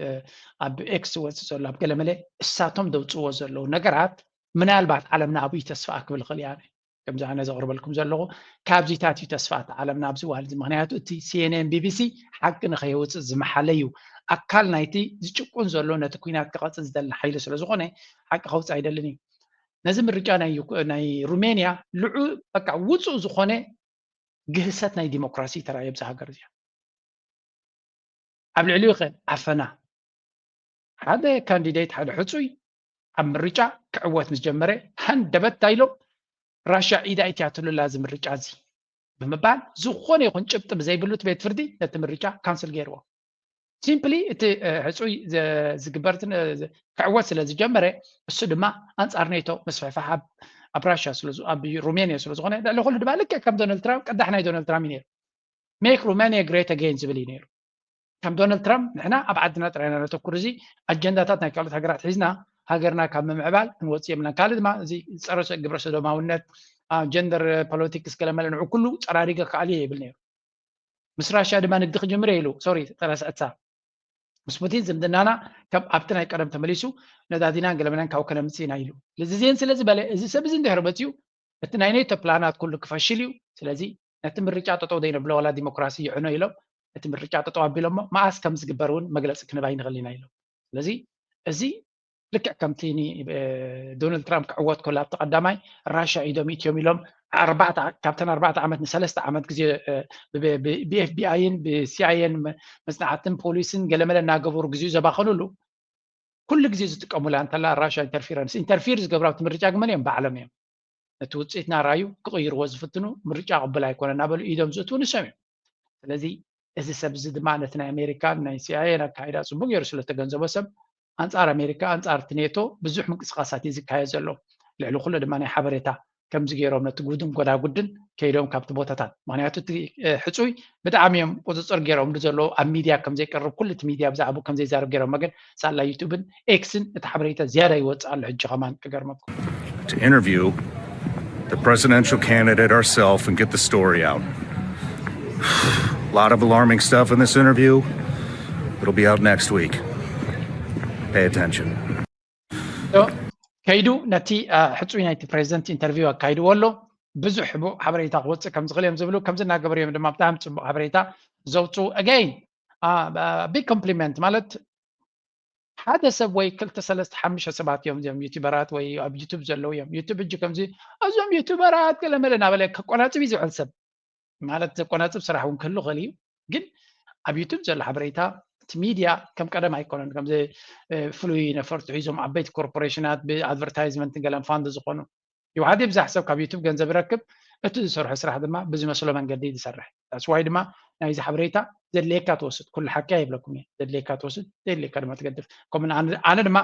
ኣብ ኤክስ ዝወፅእ ዘሎ ኣብ ገለመለ እሳቶም ደውፅዎ ዘለዉ ነገራት ምናልባት ዓለምና ኣብኡ ተስፋ ክብል ይኽእል እያ። ከምዚ ኣነ ዘቕርበልኩም ዘለኹ ካብዚታት እዩ ተስፋ እቲ ዓለምና ኣብዚ ዋህል እዚ። ምክንያቱ እቲ ሲኤንኤን ቢቢሲ ሓቂ ንኸየውፅእ ዝመሓለ እዩ። ኣካል ናይቲ ዝጭቁን ዘሎ ነቲ ኩናት ክቐፅል ዝደሊ ሓይሊ ስለ ዝኾነ ሓቂ ከውፅእ ኣይደልን እዩ። ነዚ ምርጫ ናይ ዩክ- ናይ ሩሜንያ ልዑ በቃ ውፁእ ዝኾነ ግህሰት ናይ ዲሞክራሲ ተራእየ ኣብዚ ሃገር እዚኣ። ኣብ ልዕሊኡ ከ ዓፈና ሓደ ካንዲዴት ሓደ ሕፁይ ኣብ ምርጫ ክዕወት ምስ ጀመረ ሃንደበት ኢሎም ራሽያ ኢዳ ኢትያትሉላ እዚ ምርጫ እዚ ብምባል ዝኾነ ይኹን ጭብጢ ብዘይብሉ እቲ ቤት ፍርዲ ነቲ ምርጫ ካንስል ገይርዎ። ሲምፕሊ እቲ ሕፁይ ዝግበር ክዕወት ስለ ዝጀመረ እሱ ድማ ኣንፃር ኔቶ ምስፍሕፋሕ ኣብ ራሽያ ኣብ ሩሜንያ ስለ ዝኾነ ልዕሊ ኩሉ ድማ ልክዕ ከም ዶናልድ ትራምፕ ቅዳሕ ናይ ዶናልድ ትራምፕ እዩ ነይሩ። ሜክ ሩሜንያ ግሬት ኣጌን ዝብል እዩ ነይሩ። ከም ዶናልድ ትራምፕ ንሕና ኣብ ዓድና ጥራይ ኢና ነተኩር። እዚ ኣጀንዳታት ናይ ካልኦት ሃገራት ሒዝና ሃገርና ካብ ምምዕባል ክንወፅእ የብልናን። ካልእ ድማ እዚ ፀረ ግብረ ሰዶማውነት፣ ጀንደር ፖለቲክስ ገለመለ ንዑ ኩሉ ፀራሪገ ክኣልዮ ይብል ነይሩ። ምስ ራሽያ ድማ ንግዲ ክጅምር ኢሉ ሶሪ ተረስዐት ሳብ ምስ ፑቲን ዝምድናና ከም ኣብቲ ናይ ቀደም ተመሊሱ ነዳዲናን ገለመለን ካብኡ ከነምፅእ ኢና ኢሉ። እዚ ዜን ስለ ዝበለ እዚ ሰብ እዚ እንድሕር መፅኡ እቲ ናይ ኔቶ ፕላናት ኩሉ ክፈሽል እዩ። ስለዚ ነቲ ምርጫ ጠጠው ዘይነብሎ ዋላ ዲሞክራሲ ይዕኖ ኢሎም ነቲ ምርጫ ጠጠው ኣቢሎሞ መኣስ ከም ዝግበር እውን መግለፂ ክንህብ ኣይንኽእል ኢና ኢሎም። ስለዚ እዚ ልክዕ ከምቲ ዶናልድ ትራምፕ ክዕወት ከሎ ኣብቲ ቀዳማይ ራሻ ኢዶም ኢትዮም ኢሎም ካብተን ኣርባዕተ ዓመት ንሰለስተ ዓመት ግዜ ብኤፍቢኣይን ብሲኣይኤን መፅናዕትን ፖሊስን ገለመለ እናገበሩ ግዜኡ ዘባኸኑሉ ኩሉ ግዜ ዝጥቀሙላ እንተላ ራሻ ኢንተርፊረንስ ኢንተርፊር ዝገብሩ ኣብቲ ምርጫ ግመን እዮም ባዕሎም እዮም ነቲ ውፅኢትና ራዩ ክቕይርዎ ዝፍትኑ ምርጫ ቅብል ኣይኮነ እናበሉ ኢዶም ዝእትዉ ንሶም እዮም። ስለዚ እዚ ሰብ እዚ ድማ ነቲ ናይ ኣሜሪካን ናይ ሲኣይኤን ኣካይዳ ፅቡቅ ገይሩ ስለተገንዘቦ ሰብ ኣንፃር ኣሜሪካ ኣንፃር እቲ ኔቶ ብዙሕ ምንቅስቃሳት እዩ ዝካየድ ዘሎ። ልዕሊ ኩሉ ድማ ናይ ሓበሬታ ከምዚ ገይሮም ነቲ ጉድን ጎዳጉድን ከይዶም ካብቲ ቦታታት ምክንያቱ እቲ ሕፁይ ብጣዕሚ እዮም ቁፅፅር ገይሮምሉ ዘለዉ ኣብ ሚድያ ከምዘይቀርብ ኩሉ እቲ ሚድያ ብዛዕባኡ ከምዘይዛረብ ገይሮሞ ግን ሳላ ዩቱብን ኤክስን እቲ ሓበሬታ ዝያዳ ይወፅእ ኣሎ ሕጂ ከማን ክገርመኩም to interview the presidential candidate ourselves and get the story out. A lot of alarming stuff in this interview. It'll be out next week. Pay attention. ከይዱ ነቲ ሕፁይ ናይቲ ፕሬዚደንት ኢንተርቪው ኣካይድዎ ኣሎ። ብዙሕ ሕቡእ ሓበሬታ ክወፅእ ከም ዝኽእል እዮም ዝብሉ ከምዚ እናገበሩ እዮም ድማ ብጣዕሚ ፅቡቅ ሓበሬታ ዘውፅኡ። ኣገይን ቢግ ኮምፕሊመንት ማለት ሓደ ሰብ ወይ ክልተ ሰለስተ ሓሙሽተ ሰባት እዮም እዚኦም ዩቲበራት ወይ ኣብ ዩቱብ ዘለዉ እዮም። ዩቱብ ሕጂ ከምዚ እዞም ዩቱበራት ገለመለ እናበለ ከቆናፅብ እዩ ዝውዕል ሰብ ማለት ዘቆናፅብ ስራሕ እውን ክህሉ ክእል እዩ። ግን ኣብ ዩቱብ ዘሎ ሓበሬታ እቲ ሚድያ ከም ቀደም ኣይኮነን። ከምዚ ፍሉይ ነፈርቱ ሒዞም ዓበይቲ ኮርፖሬሽናት ብኣድቨርታይዝመንትን ገለን ፋንድ ዝኾኑ ይውሓድ ይብዛሕ ሰብ ካብ ዩቱብ ገንዘብ ይረክብ። እቲ ዝሰርሖ ስራሕ ድማ ብዝመስሎ መንገዲ ዝሰርሕ። ዳስዋይ ድማ ናይዚ ሓበሬታ ዘድልየካ ትወስድ። ኩሉ ሓቂ ኣይብለኩም እየ። ዘድልየካ ትወስድ፣ ዘድልየካ ድማ ትገድፍ። ከምኡ ኣነ ድማ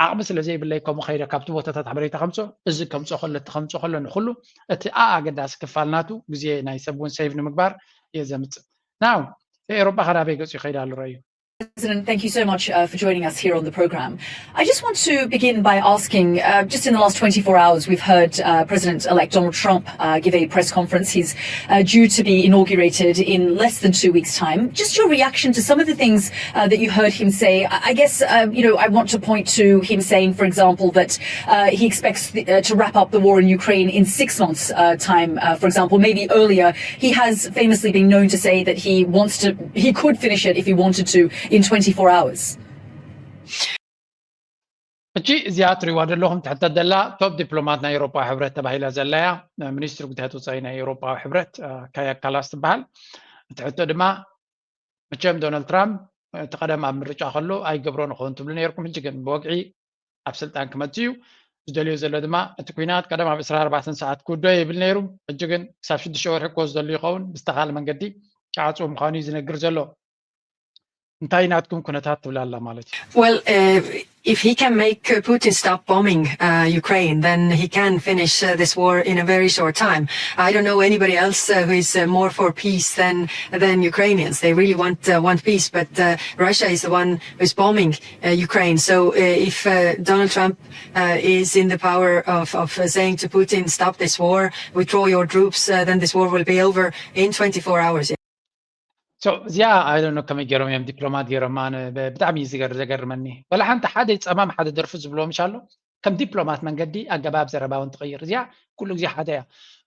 ዓቕሚ ስለ ዘይብለይ ከምኡ ከይደ ካብቲ ቦታታት ሓበሬታ ከምፅኦ እዚ ከምፅኦ ከሎ እቲ ከምፅኦ ከሎ ንኩሉ እቲ ኣኣገዳሲ ክፋል ናቱ ግዜ ናይ ሰብ እውን ሴቭ ንምግባር እየ ዘምፅእ። ናው ኤሮጳ ከናበይ ገፁ ይኸይድ ኣሎ ረዩ President, thank you so much uh, for joining us here on the program. I just want to begin by asking, uh, just in the last twenty-four hours, we've heard uh, President-elect Donald Trump uh, give a press conference. He's uh, due to be inaugurated in less than two weeks' time. Just your reaction to some of the things uh, that you heard him say. I, I guess, uh, you know, I want to point to him saying, for example, that uh, he expects the, uh, to wrap up the war in Ukraine in six months' uh, time, uh, for example, maybe earlier. He has famously been known to say that he wants to, he could finish it if he wanted to in twenty-four hours. ሕጂ እዚኣ ትሪእዋ ዘለኹም ትሕተት ዘላ ቶፕ ዲፕሎማት ናይ ኤውሮጳዊ ሕብረት ተባሂላ ዘላያ ሚኒስትሪ ጉዳያት ወፃኢ ናይ ኤውሮጳዊ ሕብረት ካያ ካላስ ትበሃል። እቲ ሕቶ ድማ መቸም ዶናልድ ትራምፕ እቲ ቀደም ኣብ ምርጫ ከሎ ኣይገብሮ ንኸውን ትብሉ ነርኩም። ሕጂ ግን ብወግዒ ኣብ ስልጣን ክመፅእ እዩ። ዝደልዮ ዘሎ ድማ እቲ ኩናት ቀደም ኣብ ዕስራን ኣርባዕተን ሰዓት ክውዶ ይብል ነይሩ። ሕጂ ግን ክሳብ ሽዱሽተ ወርሒ ክወስደሉ ይኸውን፣ ብዝተኻለ መንገዲ ክዓፅዎ ምዃኑ እዩ ዝነግር ዘሎ። እንታይ ናትኩም ኩነታት ትብል ኣላ ማለት እዩ? Well, uh, if he can make uh, Putin stop bombing uh, Ukraine, then he can finish uh, this war in a very short time. I don't know anybody else uh, who is uh, more for peace than than Ukrainians. They really want uh, want peace, but uh, Russia is the one who is bombing uh, Ukraine. So uh, if uh, Donald Trump uh, is in the power of, of uh, saying to Putin, "Stop this war, withdraw your troops," uh, then this war will be over in twenty-four hours. So እዚኣ I don't know ከመይ ገይሮም እዮም ዲፕሎማት ገይሮም። ኣነ ብ- ብጣዕሚ እዩ ዝገር- ዘገርመኒ። ወላ ሓንቲ ሓደ ጸማም ሓደ ደርፊ ዝብሎ ምሽ ኣሎ፣ ከም ዲፕሎማት መንገዲ ኣገባብ ዘረባ እውን ትቕይር። እዚኣ ኩሉ ግዜ ሓደ እያ።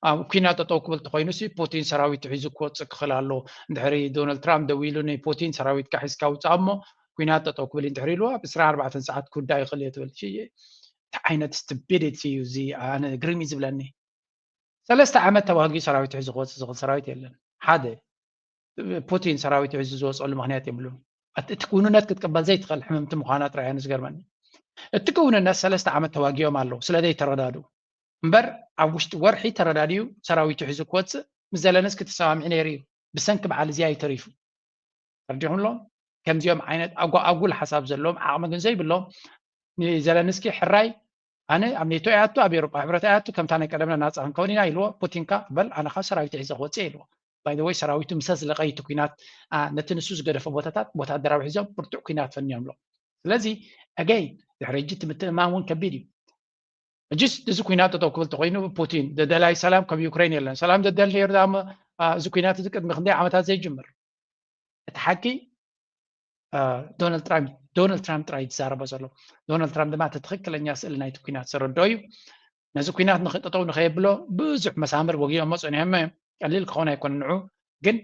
ኣብ ኩናት ጠጠው ክብል ተኮይኑ ሲ ፑቲን ሰራዊት ሒዙ ክወፅእ ክኽእል ኣሎ። እንድሕሪ ዶናልድ ትራምፕ ደዊሉ ንፑቲን ሰራዊትካ ሒዝካ ውፃእ እሞ ኩናት ጠጠው ክብል እዩ እንድሕሪ ኢልዎ ኣብ ዕስራን ኣርባዕተን ሰዓት ክውዳእ ይኽእል እየ ትብል። ሽየ፣ እንታይ ዓይነት ስቱፒዲቲ እዩ እዚ? ኣነ ግርም እዩ ዝብለኒ። ሰለስተ ዓመት ተዋጊኡ ሰራዊት ሒዙ ክወፅእ ዝኽእል ሰራዊት የለን። ሓደ ፑቲን ሰራዊት ሒዙ ዝወፀሉ ምክንያት የብሉን። እቲ እቲ ክውንነት ክትቅበል ዘይትኽእል ሕምምቲ ምዃና ጥራይ እያ ዝገርመኒ። እቲ ክውንነት ሰለስተ ዓመት ተዋጊኦም ኣለዉ ስለ ዘይተረዳድኡ እምበር ኣብ ውሽጢ ወርሒ ተረዳዲኡ ሰራዊቱ ሒዙ ክወፅእ ምስ ዘለንስኪ ተሰማሚዑ ነይሩ እዩ። ብሰንኪ በዓል እዚኣ እዩ ተሪፉ። ተረዲኹም ኣሎ። ከምዚኦም ዓይነት ኣጓ- ኣጉል ሓሳብ ዘለዎም ዓቕሚ ግን ዘይብሎም ንዘለንስኪ ሕራይ ኣነ ኣብ ኔቶ እያቱ ኣብ ኤሮጳ ሕብረት እያቱ ከምታ ናይ ቀደምና ናፃ ክንከውን ኢና ኢልዎ። ፑቲንካ በል ኣነ ካብ ሰራዊት ሒዘ ክወፅእ ኢልዎ። ባይ ወይ ሰራዊቱ ምሰ ዝለቀ እቲ ኩናት አ፣ ነቲ ንሱ ዝገደፈ ቦታታት ወታደራዊ ሒዞም ብርቱዕ ኩናት ፈንዮምሎ። ስለዚ ኣገይ ድሕሪ ሕጂ እቲ ምትእማን እውን ከቢድ እዩ። ሕጅስ እዚ ኩናት ጠጠው ክብል ተኮይኑ ፑቲን ደደላይ ሰላም ከም ዩክሬን የለን። ሰላም ደደል ነይሩ ዳሞ አ፣ እዚ ኩናት እዚ ቅድሚ ክንደይ ዓመታት ዘይጅምር። እቲ ሓቂ አ፣ ዶናልድ ትራምፕ ዶናልድ ትራምፕ ጥራይ ዝዛረቦ ዘሎ። ዶናልድ ትራምፕ ድማ እቲ ትኽክለኛ ስእሊ ናይቲ ኩናት ዝረድኦ እዩ። ነዚ ኩናት ንክጠጠው ንኸየብሎ ብዙሕ መሳምር ወጊኦሞ ፀኒሖሞ እዮም። ቀሊል ክኸውን ኣይኮነ ንዑ ግን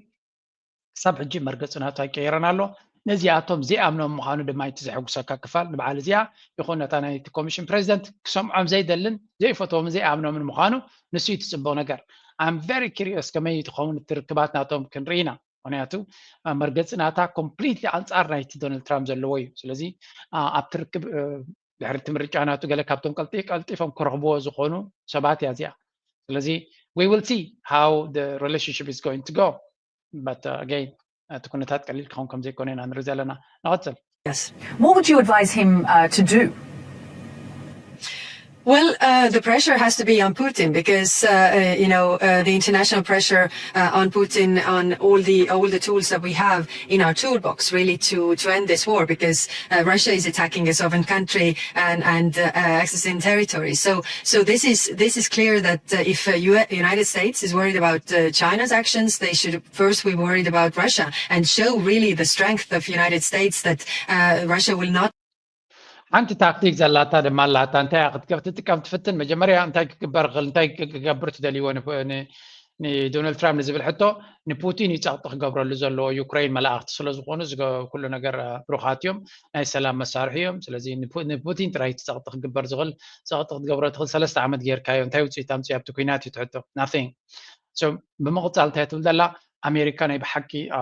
ክሳብ ሕጂ መርገፂ ናቱ ኣይቀየረን ኣሎ። ነዚኣቶም ዘይኣምኖም ምዃኑ ድማ እቲ ዘሐጉሰካ ክፋል ንበዓል እዚኣ ይኹን ነታ ናይቲ ኮሚሽን ፕሬዚደንት ክሰምዖም ዘይደልን ዘይፈትዎም ዘይኣምኖምን ምዃኑ ንሱ እዩ ትፅበው ነገር። I'm very curious ከመይ ትኸውን እቲ ርክባት ናቶም ክንርኢ ኢና። ምክንያቱ አ፣ መርገፂ ናታ ኮምፕሊትሊ ኣንፃር ናይቲ ዶናልድ ትራምፕ ዘለዎ እዩ። ስለዚ አ፣ ኣብቲ ርክብ እ፣ ድሕሪ እቲ ምርጫ ናቱ ገለ ካብቶም ቀልጢ- ቀልጢፎም ክረኽብዎ ዝኾኑ ሰባት እያ እዚኣ። ስለዚ we will see how the relationship is going to go, but uh, again እቲ ኩነታት ቀሊል ክኸውን ከም ዘይኮነ ኢና ንርኢ ዘለና። ንቐፅል። Yes. What would you advise him uh, to do? Well, uh, the pressure has to be on Putin because, uh, uh, you know, uh, the international pressure uh, on Putin, on all the all the tools that we have in our toolbox, really, to to end this war, because uh, Russia is attacking a sovereign country and and uh, uh, accessing territory. So so this is this is clear that uh, if uh, U- United States is worried about uh, China's actions, they should first be worried about Russia and show really the strength of United States that uh, Russia will not ሓንቲ ታክቲክ ዘላታ ድማ ኣላታ። እንታይ እያ ክትገብ- ትጥቀም ትፍትን? መጀመርያ እንታይ ክግበር ክእል እንታይ ክገብር ትደልይዎ ን- ን- ንዶናልድ ትራምፕ ንዝብል ሕቶ ንፑቲን እዩ ጸቕጢ ክገብረሉ ዘለዎ። ዩክሬን መላእኽቲ ስለ ዝኾኑ ዝገ- ኩሉ ነገር አ፣ ብሩኻት እዮም፣ ናይ ሰላም መሳርሒ እዮም። ስለዚ ንፑ- ንፑቲን ጥራይ እቲ ጸቕጢ ክግበር ዝኽእል። ጸቕጢ ክትገብሮ ትኽእል ሰለስተ ዓመት ጌርካዮ እንታይ ውፅኢት ኣምፅእ ኣብቲ ኩናት እዩ ትሕቶ ናቲንግ። So ብምቕፃል እንታይ ትብል ዘላ ኣሜሪካ ናይ ብሓቂ አ፣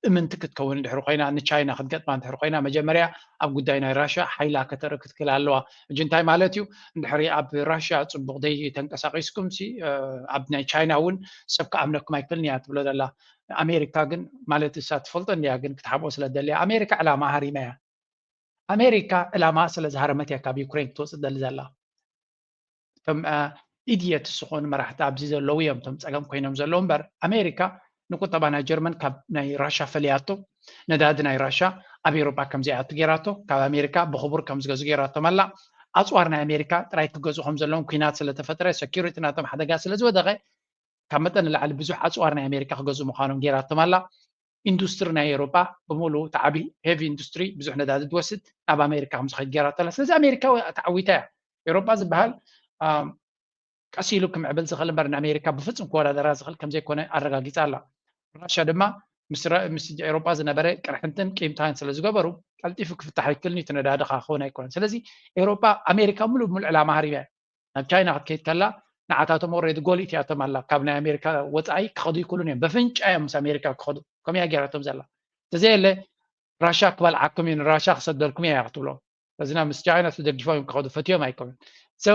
እምንቲ ክትከውን እንድሕር ኮይና ንቻይና ክትገጥማ እንድሕር ኮይና መጀመርያ ኣብ ጉዳይ ናይ ራሽያ ሓይላ ከተርኢ ክትክእል ኣለዋ። እጂ እንታይ ማለት እዩ? እንድሕሪ ኣብ ራሽያ ፅቡቅ ዘይተንቀሳቂስኩም ሲ አ፣ ኣብ ናይ ቻይና እውን ሰብ ክኣምነኩም ኣይክእልን እያ ትብሎ ዘላ። ኣሜሪካ ግን ማለት እሳ ትፈልጦ እንድያ ግን ክትሓብኦ ስለ ደልያ ኣሜሪካ ዕላማ ሃሪማ እያ። ኣሜሪካ ዕላማ ስለ ዝሃረመት እያ ካብ ዩክሬን ክትወፅእ ደሊ ዘላ። ከም ኢድየት ዝኾኑ መራሕቲ ኣብዚ ዘለዉ እዮም እቶም ፀገም ኮይኖም ዘለዉ እምበር ኣሜሪካ ንቁጠባ ናይ ጀርመን ካብ ናይ ራሻ ፈለያቶ ነዳዲ ናይ ራሻ ኣብ ኤሮጳ ከም ዘይኣቱ ገይራቶ ካብ ኣሜሪካ ብክቡር ከም ዝገዙ ገይራቶም ኣላ። ኣፅዋር ናይ ኣሜሪካ ጥራይ ክገዙ ከም ዘለዎም ኩናት ስለተፈጠረ ሰኪሪቲ ናቶም ሓደጋ ስለ ዝወደቀ ካብ መጠን ንላዕሊ ብዙሕ ኣፅዋር ናይ ኣሜሪካ ክገዙ ምዃኖም ገይራቶም ኣላ። ኢንዱስትሪ ናይ ኤሮጳ ብምሉ ተዓቢ ሄቪ ኢንዱስትሪ ብዙሕ ነዳዲ ዝወስድ ናብ ኣሜሪካ ከም ዝኸድ ገይራቶ ኣላ። ስለዚ ኣሜሪካ ተዓዊታ እያ። ኤሮጳ ዝበሃል ቀስ ኢሉ ክምዕብል ዝኽእል እምበር ንኣሜሪካ ብፍጹም ክወዳደራ ዝኽእል ከም ዘይኮነ ኣረጋጊጻ ኣላ። ራሽያ ድማ ምስ ኤሮጳ ዝነበረ ቅርሕንትን ቂምታን ስለ ዝገበሩ ቀልጢፉ ክፍታሕ ኣይክእልን እዩ። እቲ ነዳዲ ከዓ ክኸውን ኣይኮነን። ስለዚ ኤሮጳ ኣሜሪካ ሙሉእ ብሙሉእ ዕላማ ሃሪማ እያ። ናብ ቻይና ክትከይድ ከላ ንዓታቶም ኦልሬዲ ጎል ኢትያቶም ኣላ። ካብ ናይ ኣሜሪካ ወፃኢ ክኸዱ ይክእሉን እዮም። በፍንጫ እዮም ምስ ኣሜሪካ ክኸዱ። ከምኡ እያ ገይራቶም ዘላ። ተዘየለ ራሻ ክበልዓኩም እዩ ንራሻ ክሰደልኩም እያ ክትብሎም። በዚ ናብ ምስ ቻይና ተደጊፎም እዮም ክኸዱ ፈትዮም ኣይኮኑን። So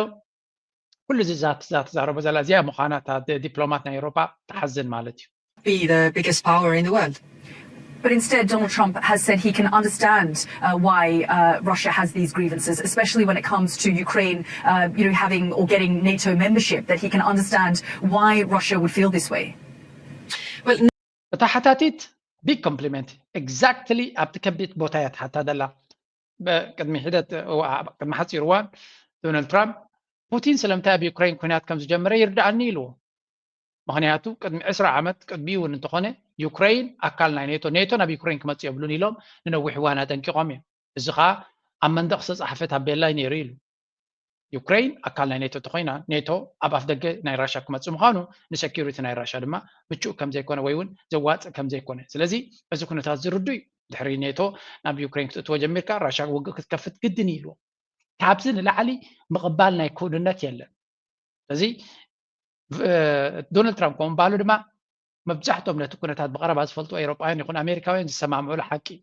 ኩሉ እዚ እዛ ትዛረቦ ዘላ እዚኣ ምዃና እታ ዲፕሎማት ናይ ኤውሮጳ ትሓዝን ማለት እዩ። Be the biggest power in the world. But instead, Donald Trump has said he can understand uh, why uh, Russia has these grievances, especially when it comes to Ukraine, uh, you know, having or getting NATO membership. That he can understand why Russia would feel this way. Well, እታ ሓታቲት big compliment, exactly ኣብቲ ከቢድ ቦታ እያ ትሓታ ዘላ። ቅድሚ ሒደት ቅድሚ ሓፂር እዋን ዶናልድ ትራምፕ ፑቲን ስለምንታይ ኣብ ዩክሬን ኩናት ከም ዝጀመረ ይርድኣኒ ኢልዎ። ምክንያቱ ቅድሚ ዕስራ ዓመት ቅድሚኡ እውን እንተኾነ ዩክሬን ኣካል ናይ ኔቶ፣ ኔቶ ናብ ዩክሬን ክመፅእ የብሉን ኢሎም ንነዊሕ እዋን ኣጠንቂቖም እዮም። እዚ ከዓ ኣብ መንደቕ ዝተፃሕፈ ታቤላ እዩ ነይሩ ኢሉ። ዩክሬን ኣካል ናይ ኔቶ እንተኮይና ኔቶ ኣብ ኣፍ ደገ ናይ ራሻ ክመፅእ ምዃኑ ንሰኪሪቲ ናይ ራሻ ድማ ምቹእ ከም ዘይኮነ ወይ እውን ዘዋፅእ ከም ዘይኮነ። ስለዚ እዚ ኩነታት ዝርዱ እዩ። ድሕሪ ኔቶ ናብ ዩክሬን ክትእትዎ ጀሚርካ ራሻ ውግእ ክትከፍት ግድን እዩ ኢልዎ። ካብዚ ንላዕሊ ምቕባል ናይ ክውንነት የለን። ስለዚ ዶናልድ ትራምፕ ከምኡ ምባሉ ድማ መብዛሕትኦም ነቲ ኩነታት ብቐረባ ዝፈልጡ ኤውሮጳውያን ይኹን ኣሜሪካውያን ዝሰማምዑሉ ሓቂ እዩ።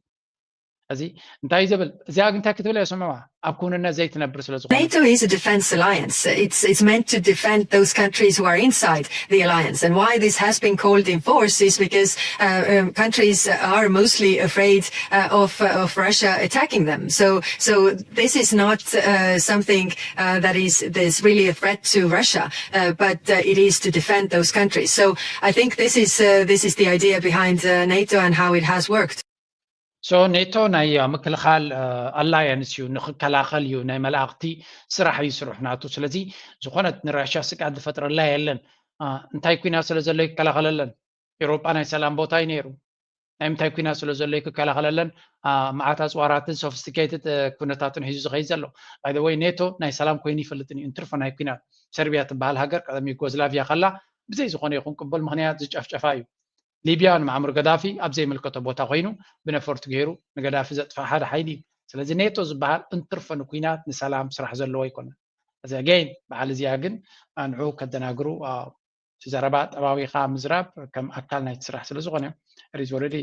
እዚ እንታይ እዩ ዝብል? እዚኣ ግን እንታይ ክትብል እየ ስምዕዋ? ኣብ ክውንነት ዘይትነብር ስለ ዝኾነ NATO is a defense alliance. It's, it's meant to defend those countries who are inside the alliance. And why this has been called in force is because uh, um, countries are mostly afraid uh, of, uh, of Russia attacking them. So, so this is not uh, something uh, that is there's really a threat to Russia, uh, but uh, it is to defend those countries. So I think this is uh, this is the idea behind uh, NATO and how it has worked. So ኔቶ ናይ ምክልኻል ኣላያንስ እዩ፣ ንክከላኸል እዩ፣ ናይ መላእኽቲ ስራሕ እዩ ስርሑ ናቱ። ስለዚ ዝኾነት ንራሽያ ስግኣት ዝፈጥረላ የለን። እንታይ ኩናት ስለ ዘሎ ይከላኸለለን? ኤውሮጳ ናይ ሰላም ቦታ እዩ ነይሩ። ናይ ምንታይ ኩናት ስለ ዘሎ እዩ ክከላኸለለን መዓት ኣፅዋራትን ሶፊስቲኬትድ ኩነታትን ሒዙ ዝኸይድ ዘሎ? ባይ ወይ ኔቶ ናይ ሰላም ኮይኑ ይፈልጥን እዩ፣ እንትርፎ ናይ ኩናት። ሰርቢያ ትበሃል ሃገር ቀደም ዩጎዝላቪያ ከላ ብዘይ ዝኾነ ይኹን ቅቡል ምኽንያት ዝጨፍጨፋ እዩ። ሊብያ ንማዕሙር ገዳፊ ኣብ ዘይምልከቶ ቦታ ኮይኑ ብነፈርቱ ገይሩ ንገዳፊ ዘጥፍእ ሓደ ሓይሊ እዩ። ስለዚ ኔቶ ዝበሃል እንትርፎ ንኩናት ንሰላም ስራሕ ዘለዎ ኣይኮነን። እዚ ኣገይን በዓል እዚኣ ግን ንዑ ከደናግሩ እቲ ዘረባ ጠባዊኻ ምዝራብ ከም ኣካል ናይቲ ስራሕ ስለ ዝኾነ ሪዝ ወረዲ